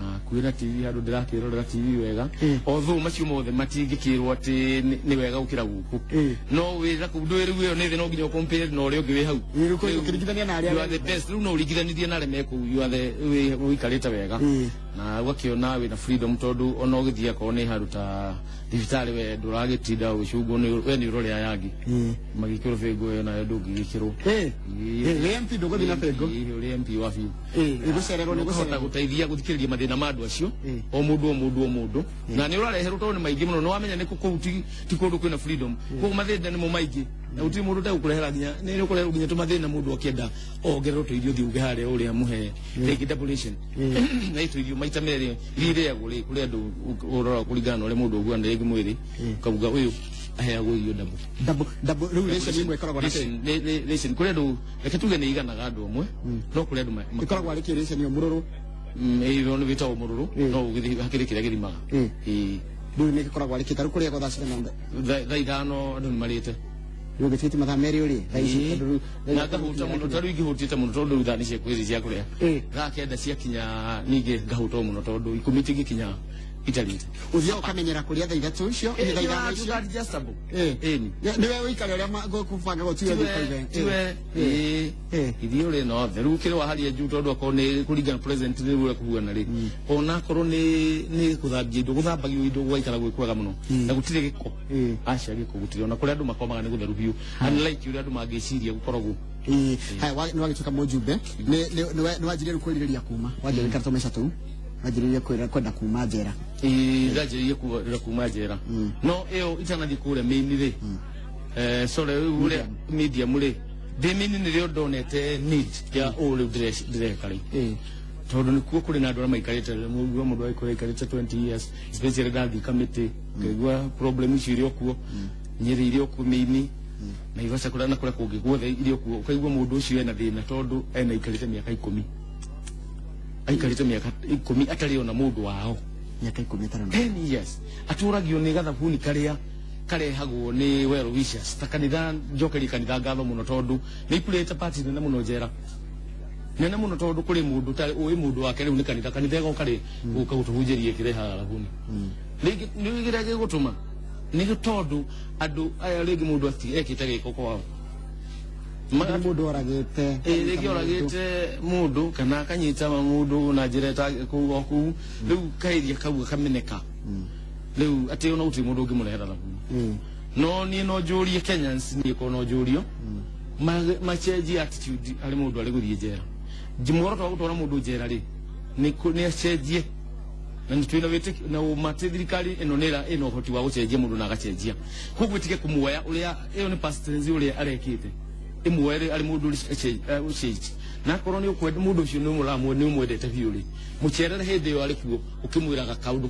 na kwĩna TV handũ ndĩrakĩrorera TV wega. Although macio mothe matingĩkĩrwo atĩ nĩ wega gũkĩra gũkũ, no wĩra kũu ndũĩ rĩu ĩyo nĩ thĩ, no nginya ũcompare na ũrĩa ũngĩ wĩ hau. Rĩu ũkĩringithania na arĩa You are the best. Rĩu no ũringithanirie na arĩa me kũu, you are the ũikarĩte wega, na ũgakĩona wĩna freedom, tondũ ona ũgĩthiĩ akorwo nĩ handũ ta thibitarĩ, we ndũragĩtinda ũgĩcungwo we nĩ ũrore aya angĩ magĩkĩrwo bĩngũ, ĩyo nayo ndũngĩgĩkĩrwo. Wĩ MP ndũgũthiĩ na bĩngũ? Ĩĩ, ũrĩ MP wa biũ. Ĩgũcererwo nĩ ũkahota gũcererwo. Gũteithia gũthikĩrĩria mathĩna ma andũ acio, o mũndũ o mũndũ o mũndũ, na nĩ ũrareherwo tondũ nĩ maingĩ mũno. Nĩ wamenya nĩ kũu ti kũndũ kwĩna freedom, koguo mathĩna nĩmo maingĩ, na gũtirĩ mũndũ ũtegũkũrehera, nginya nĩ ũkũreherwo nginya tũmathĩna, mũndũ akĩenda ongererwo tũirio, thiĩ uge harĩa ũrĩa mũhe rĩngĩ double ration, na tũirio maita merĩ iria irĩagwo rĩ, kũrĩ andũ ũrora kũringana na ũrĩa mũndũ ũguana rĩngĩ mwĩrĩ, ũkauga ũyũ aheagwo irio double. Double double. Rĩu ration imwe ĩkoragwo na Ration, ration kũrĩ andũ, reke tuge nĩ iganaga andũ amwe, no kũrĩ andũ ĩkoragwo arĩ kĩ ration ĩyo, mũrũrũ? Ĩyo nĩ wĩtagwo mũrũrũ, no ũgĩthiĩ hakĩrĩ kĩrĩa gĩthimaga. Ĩĩ. Rĩu nĩ gĩkoragwo arĩ kĩ ta rĩu kũrĩagwo thaa cigana? Thaa 5 andũ nĩ marĩte. Rĩu ũgĩtuĩte mathaa 2 ũrĩe thaa ici, tondũ rĩu thaa Na 5 ngahũta mũno, ta rĩu ingĩhũtĩte mũno tondũ rĩu thaa nĩ ciakwĩrĩ cia kũrĩa. Thaa 9 ciakinya ningĩ ngahũta o mũno, tondũ 10 itingĩkinya itarĩte. Ũthiaga ũkamenyera kũrĩa thaa 3 icio, nĩ thaa 5 icio. Adjustable. Ĩni. Nĩwe ũikare ũrĩa kũbanga gũtiwe Tiwe tiwe ĩĩ. Irio rĩ, no theru kĩrĩ wa hali ya juu, tondũ akorwo nĩ kũringana present nĩ ũrĩa kũhuana rĩ, ona akorwo nĩ gũthambia indo, gũthambagio indo gũgaikara gwĩ kwega mũno, na gũtirĩ gĩko. Aca, gĩko gũtirĩ, ona kũrĩa andũ makomaga nĩ gũtheru biũ, unlike ũrĩa andũ mangĩciria gũkoragwo. Ĩĩ. Haya, nĩ wagĩtuĩka mũjumbe, nĩ wanjirie rĩu kwĩrirĩria kuma, wanjia gũikara tũmaica tũu, wanjĩrĩrie kwenda kuma njera? Ĩĩ, ndanjĩrĩirie kuma njera, no ĩyo itanathiĩ kũrĩa main rĩ, sorry, rĩu ũrĩa medium rĩ, ndĩ main nĩrĩo ndonete need ya ũũ rĩu ndĩreka rĩu, tondũ nĩkuo kũrĩ na andũ arĩa maikarĩte, mũigua mũndũ agĩkorwo aikarĩte 20 years, especially ndathiĩ kamĩtĩ ngaigua problem icio irĩ o kuo, Nyĩrĩ irĩ o kuo, mĩini Naivasha kũrĩa na kũrĩa kũngĩ guothe irĩ o kuo, ũkaigua mũndũ ũcio ena thĩna tondũ ena aikarĩte mĩaka 10, aikarĩte mĩaka 10 atarĩ ona mũndũ wao. Mĩaka 10 ĩtarĩ na 10 years atũragio nĩ gathabuni karĩa karehagwo nĩ well wishers ta kanitha. Njokerie kanitha ngatho mũno tondũ nĩ ipurĩte part nene mũno njera, nene mũno, tondũ kũrĩ mũndũ ũtarĩ ũĩ mũndũ wake, rĩu nĩ kanitha, kanitha ĩgoka rĩ gũka gũtũhunjĩria ĩkĩrehaga thabuni rĩngĩ. Nĩ kĩrĩa gĩgũtũma nĩ tondũ andũ aya rĩngĩ mũndũ ekĩte gĩko kwao. Nĩ mũndũ oragĩte? Ĩ, rĩngĩ oragĩte mũndũ kana akanyita mũndũ na njĩra ĩta kũu o kũu, rĩu kaĩria kau gakameneka rĩu atĩ ona gũtirĩ mũndũ ũngĩmũrehera thabuni. No niĩ no njũrie Kenyans, niĩ korwo no njũrio, macenjie attitude harĩ mũndũ arĩ gũthiĩ njera. Muoroto wa gũtwara mũndũ njera rĩ, nĩ acenjie, na nĩ twĩna wĩtĩkio na ũma atĩ thirikari ĩno nĩ ĩna ũhoti wa gũcenjia mũndũ na agacenjia. Koguo ĩtige kũmuoya ũrĩa ĩyo nĩ past tense, ũrĩa arekĩte ĩmuoye arĩ mũndũ ũcenji, na akorwo nĩ ũkwenda mũndũ ũcio, nĩ ũmwendete biũ rĩ, mũcerere hĩndĩ ĩyo arĩ kuo, ũkĩmwĩraga kaũndũ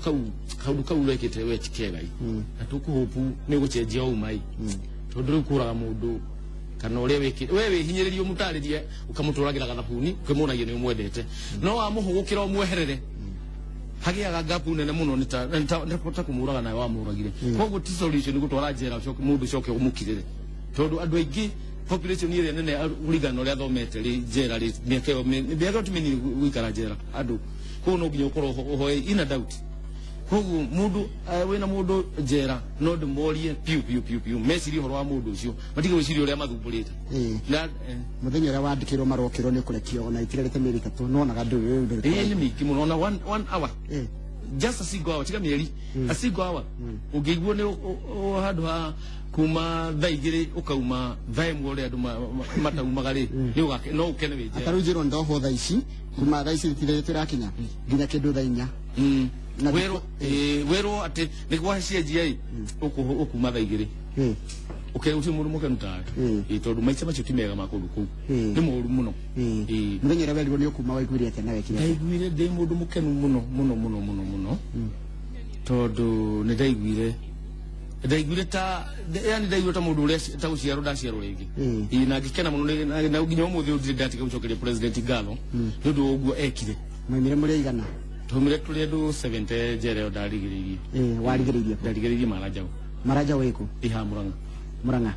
kau ũrekĩte we ti kega ĩ, na tũkũhũpu nĩ ũgũcenjia ũma ĩ, tondũ rĩu kũraga mũndũ Kana ũrĩa wĩkĩte we wĩhinyĩrĩrie, ũmũtarĩrie, ũkamũtũragĩra gathabuni, ũkĩmuonagia nĩ ũmwendete, no wamũhũgũkĩra ũmweherere, hagĩaga gapu nene mũno, nĩ ta nĩ ta kũmũraga nawe wamũragire. Koguo ti solution gũtwara njera ũcoke mũndũ ũcoke ũmũkirĩre, tondũ andũ aingĩ, population ĩrĩa nene kũringana na ũrĩa thomete rĩ, njera rĩ, mĩaka ĩyo mĩaka ĩyo ti mĩnini gũikara njera andũ. Koguo no nginya ũkorwo ũhoe in and out. Koguo mũndũ wĩna mũndũ njera, no ndĩmorie piũ piũ piũ piũ mecirie ũhoro wa mũndũ ũcio, matige gwĩciria ũrĩa mathumbũrĩte. Na Mũthenya ũrĩa wandĩkĩirwo marũa ũkĩrwo nĩ ũkũrekio ona itigarĩte mĩeri 3, nĩwonaga ndũ ndũ? Ĩĩ, nĩ mĩingĩ mũno, ona one hour, just a single hour, tiga mĩeri, a single hour, ũngĩiguo nĩ handũ ha kuma thaa 2 ũkauma thaa 1, ũrĩa andũ mataumaga rĩ, nĩ no ũkene wĩ njera. Atarĩu njĩrwo ndohwo thaa ici, kuma thaa ici itirĩ ĩrakinya nginya kĩndũ thaa 4. Na Wĩrwo, ĩĩ, wĩrwo atĩ nĩ gwacenjia ĩ, ũkuma thaa 2, ũke ũcio mũndũ mũkenu tawe. Ĩĩ, tondũ maica macio ti mega ma kũndũ kũu, nĩ moru mũno. Ĩĩ. Mũthenya ũrĩa werirwo nĩ ũkuma, waiguire atĩa na wekire atĩa? Ndaiguire ndĩ mũndũ mũkenu mũno mũno mũno mũno mũno, tondũ nĩ ndaiguire ta, yani ndaiguire ta mũndũ ũrĩa ta gũciarwo ndaciarwo rĩngĩ. Ĩĩ, na ngĩkena mũno, na nginya ũmũthĩ ũyũ ndirĩ ndatiga gũcokeria president ngatho nĩ ũndũ wa ũguo ekire. Mwaumire mũrĩ aigana? Twaumire tũrĩ andũ 70 njera ĩyo ndarigĩrĩirie. Ĩĩ, warigĩrĩirie kũ? Ndarigĩrĩirie Maranjau. Maranja wĩkũ? Ĩha Mũrang'a. Mũrang'a.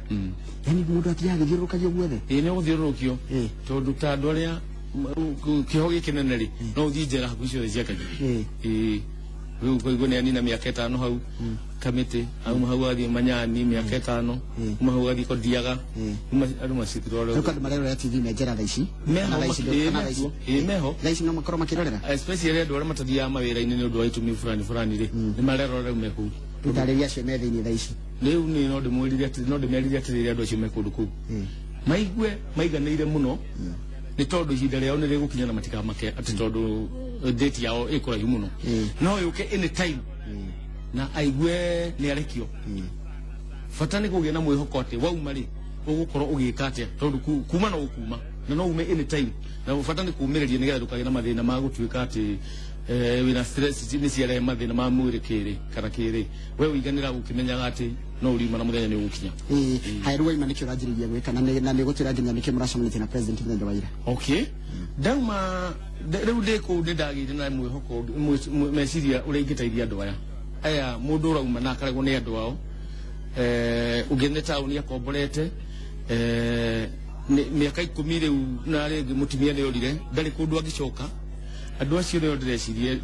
Yani mũndũ athiaga agĩthiũrũrũkagio guothe? Ĩĩ, nĩ ũgũthiũrũrũkio, tondũ ta andũ arĩa kĩoho gĩkĩ nene rĩ, no ũthiĩ njera hakuhĩ ciothe cia Kenya. Ĩĩ, rĩu ũkaigua nĩ anina mĩaka 5 hau Kamĩtĩ, auma hau agathiĩ Manyani mĩaka 5, uma hau agathiĩ Kondiaga, uma andũ macitwara. Rĩu andũ marerorera TV me njera thaa ici? Meho. Kana thaa ici kana thaa ici? Mekuo. Ĩĩ, meho. Thaa ici no makorwo makĩrorera? Especially andũ arĩa matathiaga mawĩra-inĩ nĩ ũndũ wa itũmi fulani fulani rĩ, nĩ marerora rĩu me kũu. Ũtarĩria acio me thĩinĩ thaa ici. Rĩu nĩ no ndĩmwĩrire atĩ no ndĩmerire atĩrĩrĩ, andũ acio me kũndũ kũu maigue maiganĩire mũno, nĩ tondũ ihinda rĩao nĩ rĩgũkinya na matikamake atĩ tondũ date yao ĩ kũraihu mũno, no yũke anytime na aigue nĩ arekio. Bata nĩ kũgĩa na mwĩhoko atĩ wauma rĩ, ũgũkorwo ũgĩka atĩa, tondũ kuma no gũkuma na no ume anytime, na bata nĩ kũmĩrĩria nĩgetha ndũkagĩe na mathĩna ma gũtuĩka atĩ wĩna stress, nĩ ciarehe mathĩna ma mwĩrĩ kĩrĩ kana kĩrĩ. We ũiganĩra ũkĩmenyaga atĩ no ũriuma na mũthenya nĩ ũgũkinya. Ĩĩ, haya, rĩu waima nĩkĩ ũranjĩrĩria gwĩka, na nĩ ũgũtwĩra nginya nĩkĩ mũracemanĩtie na president mũthenya wa ira? Okay, ndauma rĩu ndĩ kũu, nĩ ndagĩire na mwĩhoko meciria ũrĩa ingĩteithia andũ aya, mũndũ ũrauma na akaregwo nĩ andũ ao, ũngĩ nĩ taũni akomborete, mĩaka 10 rĩu, na rĩngĩ mũtumia nĩ orire, ndarĩ kũndũ angĩcoka. Andũ acio nĩo ndĩrecirie,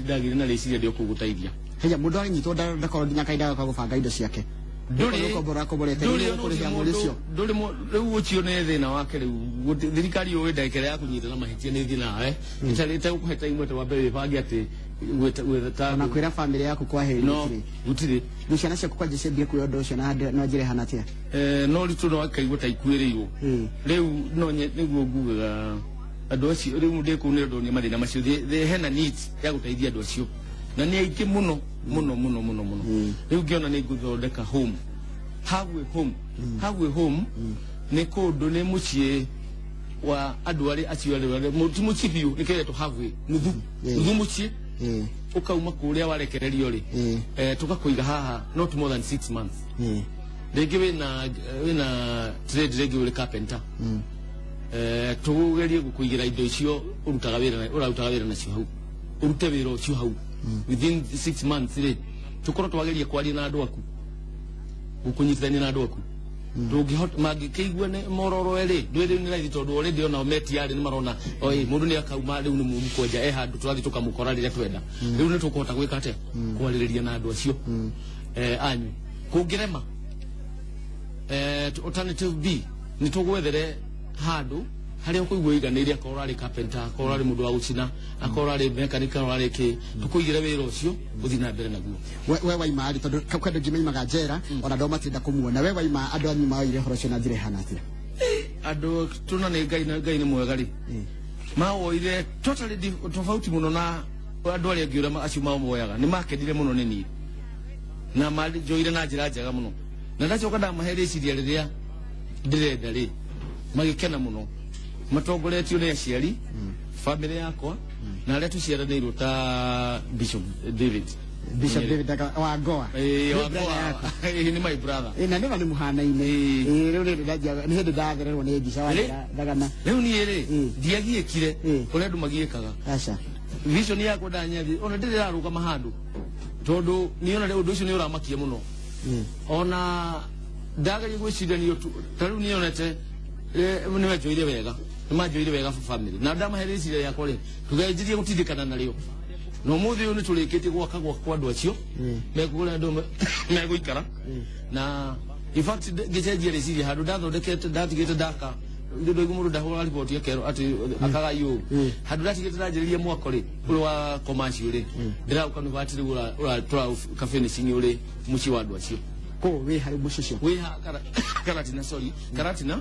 ndagĩire na rĩciria rĩa kũu gũteithia. Heya, mũndũ anyitwo ndakorwo nginya kahinda ga gũbanga indo ciake. Ndũrĩ. Ũkombora akomborete, ndũrĩ nĩ ũkũrĩhia mweri ũcio? Ndũrĩ rĩu ũcio nĩ thĩna wake rĩu. Thirikari yũĩ ndagĩka ĩrĩa yakũnyita na mahĩtia nĩ thĩ nawe ĩtarĩ ĩtegũkũhe time atĩ wambe wĩbange atĩ gwĩta Ona kwĩra famĩlĩ yaku kwahĩrĩ no gũtirĩ? Gũtirĩ. Rĩu ciana ciaku kwanja ciambie kuoya ũndũ ũcio na no njĩra ĩhana atĩa? No ritũ no akaigua ta ikuĩrĩirwo. Rĩu no nĩguo ngugaga andũ acio rĩu ndĩ kũu nĩ ũndũ nĩ mathĩna macio. Hena needs ya gũteithia andũ acio na nĩ aingĩ mũno mũno mũno mũno mũno. Rĩu ngĩona nĩ ngũthondeka home, halfway home. Halfway home nĩ kũndũ, nĩ mũciĩ wa andũ arĩa acio arĩa ti mũciĩ biũ, nĩ kĩretwo halfway, nuthu nuthu mũciĩ. Ũkauma kũrĩa warekererio rĩ, tũgakũiga haha not more than 6 months. Rĩngĩ wĩna trade, rĩngĩ ũrĩ carpenter, tũgerie gũkũigĩra indo icio ũrutaga wĩra ũrarutaga wĩra nacio hau, ũrute wĩra ũcio hau within 6 months rĩ, tũkorwo twageria kwaria na andũ aku, gũkũnyitithania na andũ aku, ndũngĩhota mangĩkĩigua nĩ mororoe rĩ, ndwĩrĩ nĩ raithi, tondũ already onao metiarĩ nĩ marona oi mũndũ nĩ akauma rĩu nĩ mũru kwenja e handũ tũrathiĩ tũkamũkora rĩrĩa twenda. Rĩu nĩ tũkũhota gwĩka atĩa kwarĩrĩria na andũ acio anyu. Kũngĩrema, alternative B nĩ tũgwethere handũ harĩa ũkũigua iganĩire, akorwo arĩ carpenter, akorwo arĩ mũndũ wa gũcina, akorwo arĩ mechanic, akorwo arĩ kĩ, tũkũigĩre wĩra ũcio ũthiĩ na mbere naguo. We waima rĩ, tondũ kwĩ andũ aingĩ maimaga njera ona andũ matirenda kũmuona, we waima andũ anyu maoire ũhoro ũcio na njĩra ĩhana atĩa? Andũ tũna nĩ Ngai na Ngai nĩ mwega rĩ, mawoire totally tofauti mũno na andũ arĩa angĩ ũrĩa acio mamoyaga. Nĩ makenire mũno nĩ niĩ na manjoire na njĩra njega mũno, na ndacoka ndamahe rĩciria rĩrĩa ndĩrenda rĩ, magĩkena mũno, matongoretio nĩ aciari, bamĩrĩ yakwa na arĩa tũciaranĩirwo ta Bishop David. Bishop David wa Goa. Eh, Nĩ wa brother Goa. yaku. Eh, nĩ my brother. Na nĩma nĩ mũhanaine. Rĩu rĩrĩ ndanjia nĩ hĩndĩ ndathererwo nĩ mbica Rĩ? wa ndagana. Rĩu niĩ rĩ, ndiagiĩkire ũrĩa andũ magiĩkaga. Aca. Vision yakwa ndanyathi ona ndĩrĩ rarũgama handũ, tondũ niĩ ona ũndũ ũcio nĩ ũramakia mũno. Ona ndageria gwĩcirania ta rĩu niĩ onete nĩ manjoire wega, nĩ manjoire wega family, na ndamahe rĩciria rĩakwa rĩ, tũgenjirie gũtindĩkana narĩo, na ũmũthĩ ũyũ nĩ tũrĩkĩtie gwaka gwakwa andũ acio mekũrĩa andũ megũikara. Na in fact ngĩcenjia rĩciria handũ ndathondekete, ndatigĩte ndaka ndå mũndũ ndahũra riboti akerwo atĩ akagaywo handũ ndatigĩte ndanjĩrĩria mwako rĩ, ũrĩ wa commercial rĩ, ndĩrauka nĩ bati rĩu ũra ka finishing ũrĩ mũciĩ wa andũ acio. Kũ wĩ harĩ mũciĩ ũcio? Wĩ ha Karatina, sorry, Karatina,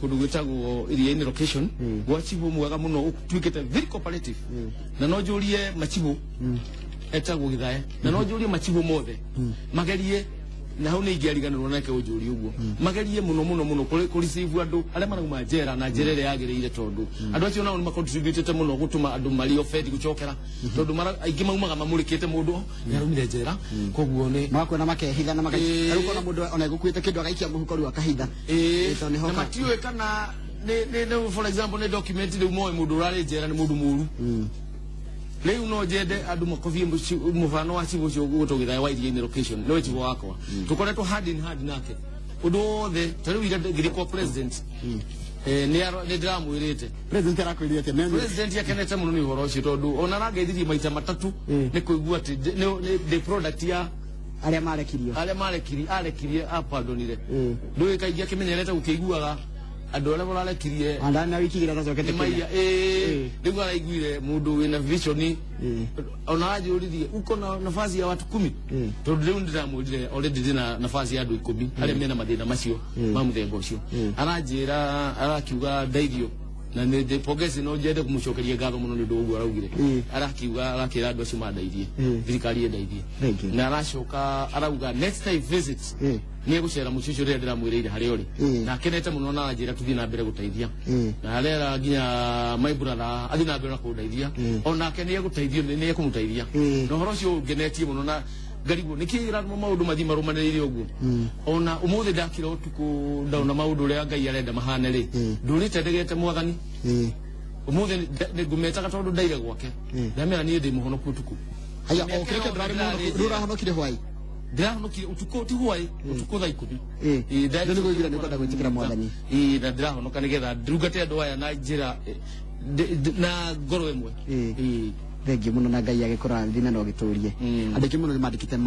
kũndũ gwĩtagwo Iria-inĩ location, gwa chibũ mwega mũno ũtuĩkĩte very cooperative. Na no njũrie machibũ etagwo Githae, na no njũrie machibũ mothe magerie, na hau nĩ ingĩariganĩrwo nake ũnjũrie ũguo, magerie mũno mũno mũno kũ receive andũ arĩa marauma njera na njĩra ĩrĩa yagĩrĩire, tondũ andũ acio nao nĩ macontributĩte mũno gũtũma andũ marĩ ofendi gũcokera, tondũ aingĩ maumaga mamũrĩkĩte mũndũ nĩ araumire njera, koguo nĩ Magakuona makehitha na magaikia. Rĩu kona mũndũ ona egũkuĩte kĩndũ agaikia mũhuko rĩu akahitha. Tondũ nĩho Na matiũĩ kana nĩ for example nĩ document rĩu moĩ mũndũ ũrarĩ njera nĩ mũndũ mũru. Rĩu no njende andũ makobie mũbano wa cibũ ũcio ũgũtwo Gĩthaya wa Iria-inĩ location, nĩwe cibũ wakwa, tũkoretwo hand in hand nake ũndũ wothe. Ta rĩu ira ngĩthiĩ kwa president, nĩ ndĩramwĩrĩte. President arakwĩrire atĩa? President akenete mũno nĩ ũhoro ũcio, tondũ ona arangeithirie maita matatũ nĩ kũigua atĩ nĩ ndĩ product ya arĩa marekirio. Arĩa marekirie, arekirie, apandonire. Ndũĩ kaingĩ akĩmenyerete gũkĩiguaga andũ arĩa mararekirie Andani na wiki igĩrĩ atacokete. Nĩ maiya. Rĩu araiguire mũndũ wĩna vision, ona aranjũririe uko na nafasi ya watu 10, tondũ rĩu ndĩramwĩrire already ndĩna nafasi ya andũ 10 arĩa mena mathĩna macio ma mũthemba ũcio. Aranjĩra, arakiuga ndeithio, na nĩ ndĩ pongezi, no njende kũmũcokeria ngatho mũno nĩ ũndũ wa ũguo araugire. Arakiuga, arakĩra andũ acio mandeithie, thirikari ĩndeithie. Thank you. Na aracoka arauga next time visit nĩ egũcera mũciĩ ũcio rĩrĩa ndĩramwĩrĩire harĩa ũrĩ. Na akenete mũno na aranjĩra tũthiĩ na mbere gũteithia, na arera nginya my brother athiĩ na mbere na kũndeithia, onake nĩ egũteithio, nĩ ekũmũteithia. Na ũhoro ũcio ũngenetie mũno na ngarigwo nĩkĩ kĩratũma maũndũ mathiĩ marũmanĩrĩire ũguo. Ona ũmũthĩ ndakira ũtukũ ndaona maũndũ ũrĩa Ngai arenda mahane rĩ, ndũrĩte ndegete Mwathani. Ũmũthĩ ngũmetaga tondũ ndaire gwake, ndamera niĩ ndĩ mũhonoku ũtukũ. Haya, Mĩaka o kĩrĩa yothe ndũrarĩ ndĩrarĩ mũhonoku, rĩu ũrahonokire hwaĩ? Ndĩrahonokire ũtukũ, ti hwaĩ, ũtukũ thaa 10. Rĩu nĩguo nĩ kwenda gwĩtĩkĩra Mwathani. Ĩĩ, na ndĩrahonoka nĩgetha ndungate andũ aya na njĩra na ngoro ĩmwe. Thengiũ mũno na Ngai agĩkũrathime na ũgĩtũrie. Andũ aingĩ mũno nĩ mandĩkĩte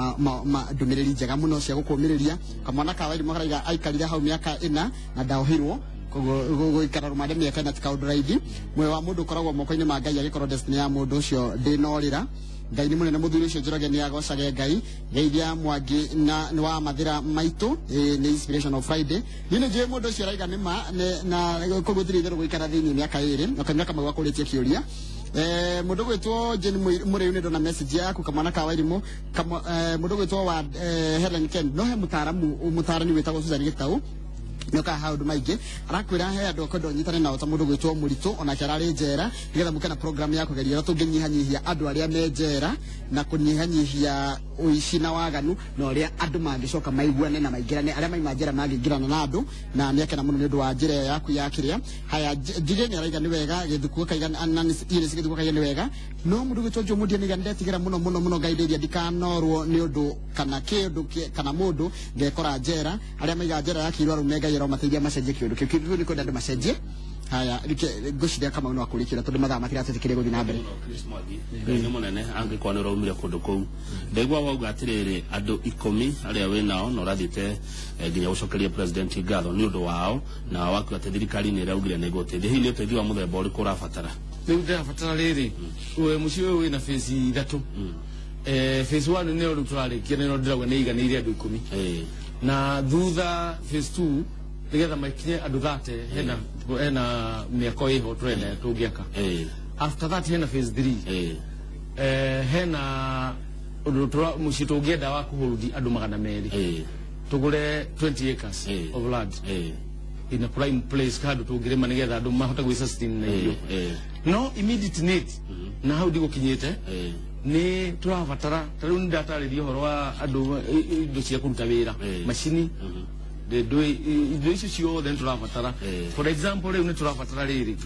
ndũmĩrĩri njega mũno cia gũkũmĩrĩria. Kamwana ka Wairimũ karaiga aikarire hau mĩaka 4 na ndaohirwo, koguo gũikara rũmande mĩaka 4 ti kaũndũ raithi. Muoyo wa mũndũ ũkoragwo moko-inĩ ma Ngai, agĩkorwo destiny ya mũndũ ũcio ndĩnorĩra. Ngai nĩ mũnene, mũthuri ũcio Njoroge nĩ agocage Ngai. Geithia Mwangi na nĩ wa mathĩra maitũ. Nĩ Inspiration of Friday. Niĩ nĩ njũĩ mũndũ ũcio araiga nĩ ma na koguo tirĩ itherũ gũikara thĩinĩ mĩaka 2 na kanyua kamwe gakũrĩtie kĩũria. Mũndũ gwĩtwo Jane Mũrĩu, nĩ ndona message yaku. Kamwana ka Wairimũ, mũndũ gwĩtwo wa Helen Ken, no he mũtaaramu mũtaarani wĩtagwo Susan Gĩtau nĩokaga haũndũ maingĩ, arakwĩra he andũ akwenda ũnyitane nao ta mũndũ gwĩtwo Mũritũ, onake ararĩ njera, nĩgetha mũke na program ya kũgeria ũrĩa tũngĩnyihanyihia andũ arĩa me njera na kũnyihanyihia ũici na waganu, na ũrĩa andũ mangĩcoka maiguane na maingĩrane, arĩa maima njera mangĩingĩrana na andũ, na nĩakena mũno nĩ ũndũ wa njĩra ĩyo yaku ya kĩrĩa. Haya, Njige nĩ araiga nĩ wega, Gĩthuku akaiga Eunice Gĩthuku akaiga nĩ wega, no mũndũ gwĩtwo Joe Mũndia nĩiga ndetigĩra mũno mũno mũno, Ngai ndeithia ndikanorwo nĩ ũndũ kana kĩũndũ kana mũndũ ngekora njera. Arĩa maiga njera ya kĩirwo arũme, Ngai aromateithia macenjie kĩũndũ kĩu. Kĩu nĩ kwenda andũ macenjie. Haya, rike ngwĩciria Kamau no akũrĩkĩra tondũ mathaa matiratwĩtĩkĩria gũthiĩ na mbere. Chris Mwangi, Ngai nĩ mũnene angĩkorwo nĩ ũraumire kũndũ kũu. Ndaigua wauga atĩrĩrĩ, andũ 10 arĩa wĩ nao na ũrathiĩte nginya gũcokeria president ngatho nĩ ũndũ wao, na wakiuga atĩ thirikari nĩ ĩraugire nĩ ĩgũteithia. Hihi nĩ ũteithio wa mũthemba ũrĩkũ ũrabatara? Rĩu ndĩrabatara rĩrĩ, we mũciĩ ũyũ wĩna phase ithatũ. Phase 1 nĩyo rĩu tũrarĩkia, nĩyo ndĩrauga nĩ iganĩire andũ 10. Na thutha phase 2 nĩgetha makinye andũ 30, hena mĩako ĩho tũrenda tũngĩaka. After that hena phase 3. Hena ũndũ mũciĩ tũngĩenda wa kũhũrũthi andũ 200, tũgũre 20 acres of land in a prime place, handũ tũngĩrĩma nĩgetha andũ mahote gwĩ sustain na irio. No immediate need, na hau ndigũkinyĩte, Nĩ tũrabatara, ta rĩu nĩ ndatarĩria ũhoro wa andũ, indo cia kũruta wĩra, macini, indo icio ciothe nĩ tũrabatara. For example, rĩu nĩ tũrabatara rĩrĩ,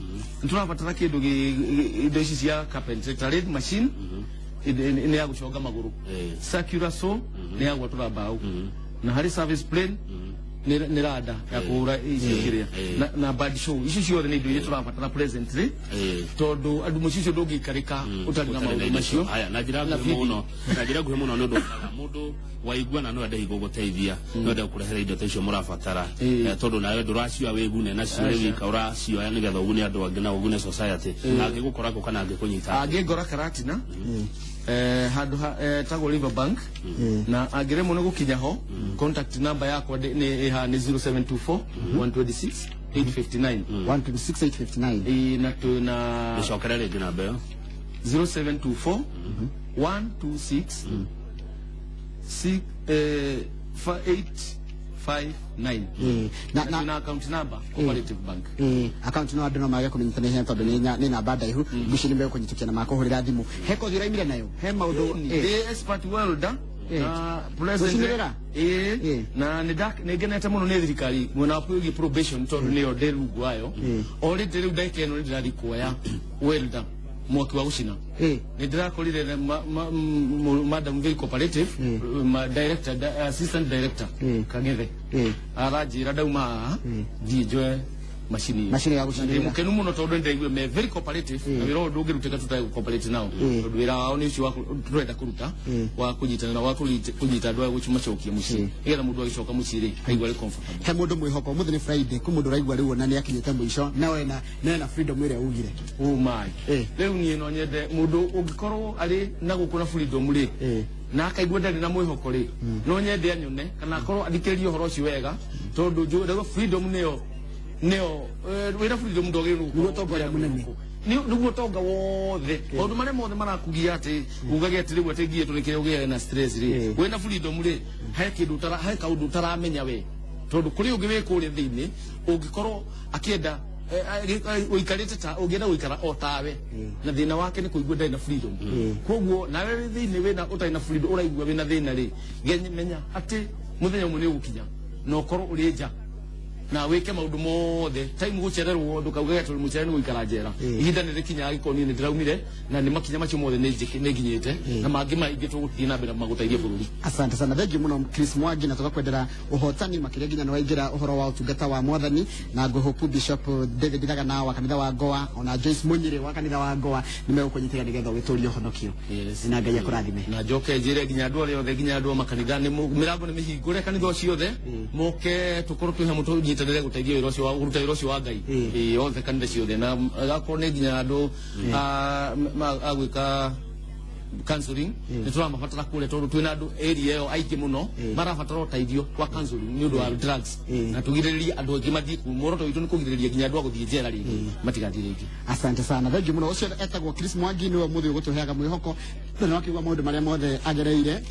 nĩ tũrabatara kĩndũ indo ici cia carpentry, ta lathe machine nĩ ya gũconga magũrũ, circular saw nĩ ya gwatũra mbaũ, na harĩ service plane, nĩ rada ya kũhũra icio kĩrĩa, na band saw. Icio ciothe nĩ indo iria tũrabatara presently, tondũ andũ mũciĩ ũcio ndũngĩikarĩka ũtarĩ na maũndũ macio. Haya, na njĩra Na nguhĩ video. mũno, na njĩra nguhĩ mũno, nĩ ũndũ wa mũndũ waigua na no ende higo gũteithia, no ende gũkũrehera indo ta icio mũrabatara, tondũ nawe ndũracioya wĩgune nacio rĩ wika, ũracioya nĩgetha ũgune andũ angĩ na ũgune society. Angĩgũkora kũ kana angĩkũnyita? Angĩngora Karatina, handũ tagwo River Bank, na angĩremwo nĩ gũkinya ho, contact number yakwa nĩ ĩha nĩ 0724 126 859. 126859. Ĩ, na twĩ na Gĩcokere rĩngĩ namba ĩyo. 0724 126 6 859. Na na account number, Cooperative Bank. Akaunti no andũ no mage kũmenyithania ihenya tondũ nĩ namba ndaihu. Ngwĩciria nĩ megũkũnyitũkia na makũhũrĩra thimũ. He kothi ũraimire nayo, he maũndũ? Ndĩ expert welder na presently Gũcinĩrĩra? Ĩ, na nĩ ngenete mũno nĩ thirikari mwena wa wĩgiĩ probation, tondũ nĩyo ndĩ rungu wayo. Already rĩu ndagĩka ĩno nĩ ndĩrathiĩ kuoya welder mwaki wa gũcina. Nĩ ndĩrakorire na madam very cooperative, director, assistant director Kang'ethe, aranjĩra ndauma haha thiĩ njoe macini ĩyo. Macini ya Na gũcinĩrĩra. Ndĩ mũkenu mũno tondũ nĩndaigua me very cooperative, na wĩra ũyũ ndũngĩrutĩka tũtarĩ cooperate nao, tondũ wĩra wao nĩ ũcio wa tũrenda kũruta, wa kũnyitanĩra, wa kũnyita andũ aya gũmacokia mũciĩ, nĩgetha mũndũ agĩcoka mũciĩ rĩ aigua arĩ comfortable. He mũndũ mwĩhoko, ũmũthĩ nĩ Friday, kwĩ mũndũ ũraigua rĩu ona nĩ akinyĩte mũico na ena freedom ĩrĩa ugire? Oh my. Rĩu niĩ no nyende mũndũ ũngĩkorwo arĩ na gũkũ na freedom rĩ, na akaigua ndarĩ na mwĩhoko rĩ, no nyende anyone kana akorwo athikĩrĩrie ũhoro ũcio wega, tondũ njũĩ freedom nĩyo wĩna freedom ndwagĩrĩirwo Nĩguo ũtonga ũrĩa mũnene. Nĩguo ũtonga wothe, maũndũ marĩa mothe marakugia atĩ ugage atĩ rĩu atĩ ngiĩtwo nĩ kĩrĩa ũgĩage na stress rĩ, wĩna freedom rĩ, he kĩndũ ũtara, he kaũndũ ũtaramenya we, tondũ kũrĩ ũngĩ wĩ kũrĩa thĩinĩ ũngĩkorwo akĩenda ũikarĩte ta ũngĩenda gũikara o tawe, na thĩna wake nĩ kũigua ndarĩ na freedom. Koguo nawe wĩ thĩinĩ wĩna ũtarĩ na freedom, ũraigua wĩna thĩna rĩ, menya atĩ mũthenya ũmwe nĩ ũgũkinya na ũkorwo ũrĩ nja na wĩke maũndũ mothe time gũcererwo, ndũkaugage atĩ ũrĩ mũcerere nĩ gũikara njera. Ihinda nĩ rĩkinyaga gĩkorwo niĩ nĩ ndĩraumire na nĩ makinya macio mothe nĩ nginyĩte, na mangĩ maingĩ tũgũthiĩ na mbere magũteithia bũrũri. Asante sana, thank you muno Chris Mwangi, na tugakwendera uhotani makiria nginya nĩ waingĩra ũhoro wa ũtungata wa mwathani, na ngũhopu Bishop David Thagana wa kanitha wa Goa ona Joyce Munyire wa kanitha wa Goa nĩ megũkũnyitĩra nĩgetha ũgĩtũrie ũhonokio. Na Ngai akũrathime. Na njoke njĩre nginya andũ arĩa othe, nginya andũ a makanitha, nĩ mĩrango nĩ mĩhingũre kanitha o ciothe, moke tũkorwo twĩ hamwe tũnyitanĩre gũteithia wĩra ũcio wa kũruta wĩra ũcio wa Ngai. Ĩĩ, othe kanitha ciothe, na akorwo nĩ nginya andũ a gwĩka counseling, nĩ tũramabatara kũrĩa, tondũ twĩna andũ area ĩyo aingĩ mũno marabatara ũteithio wa counseling nĩ ũndũ wa drugs, na tũgirĩrĩrie andũ aingĩ mathiĩ kũu. Muoroto witũ nĩ kũgirĩrĩria nginya andũ a gũthiĩ njera rĩngĩ matigathiĩ rĩngĩ. Asante sana, thank you muno. Ũcio etagwo Chris Mwangi, nĩwe mũthĩ ũgũtũheaga mwĩhoko na nĩ wakiuga maũndũ marĩa mothe agereire.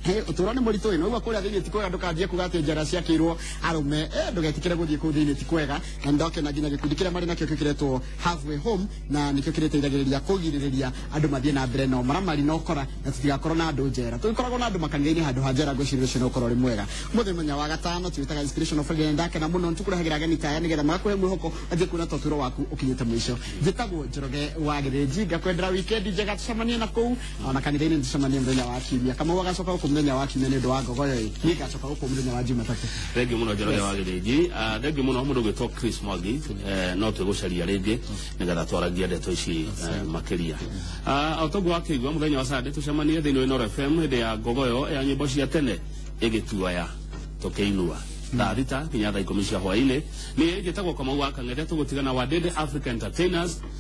Hey, ũtũũro nĩ mũritũ ĩ, noigua kũrĩa thĩinĩ ti kwega, ndũkanjie kuga atĩ njera ciakĩirwo arũme, ndũgetikĩre gũthiĩ kũu thĩinĩ, ti kwega. Na nĩndakena nginya gĩkundi kĩrĩa marĩ nakĩo kĩu kĩretwo Halfway Home, na nĩkĩo kĩrĩteithagĩrĩria kũgirĩrĩria andũ mathiĩ na mbere na ũmaramari na ũkora, na tũtigakorwo na andũ njera, tũgĩkoragwo na andũ makanitha-inĩ handũ ha njera. Ngwĩciria ũcio nĩ ũkorwo ũrĩ mwega. Mũthĩ mũthenya wa gatano twĩtaga Inspirational Friday, na ndakena mũno nĩtũkũrehagĩra ageni ta aya nĩgetha magakũhe mwĩhoko athiĩ kuona ta ũtũũro waku ũkinyĩte mũico. Njĩtagwo Njoroge wa Gĩthĩnji, ngakwendera weekend njega, tũcemanie na kũu ona kanitha-inĩ, tũcemanie mũthenya wa kiumia. Kamau agacoka gũkũ mũthenya wa kiumia nĩ ũndũ wa ngogoyo ĩ, niĩ ngacoka gũkũ mũthenya wa Jumatatũ. Thengiũ mũno Njoroge wa Gĩthĩnji. Thengiũ mũno mũndũ ũgwĩtwo Chris Mwangi. No twĩgũcaria rĩngĩ nĩgetha twaragie ndeto ici makĩria. O toguo wakĩigua, mũthenya wa Sunday tũcemanie thĩinĩ wa Inooro FM hĩndĩ ya ngogoyo ya nyĩmbo cia tene ĩgĩtuoya tũkĩinua thaa 6 nginya thaa 10 cia hwaĩ-inĩ. Niĩ njĩtagwo Kamau wa Kang'ethe, tũgũtigana wa Dede Africa Entertainers.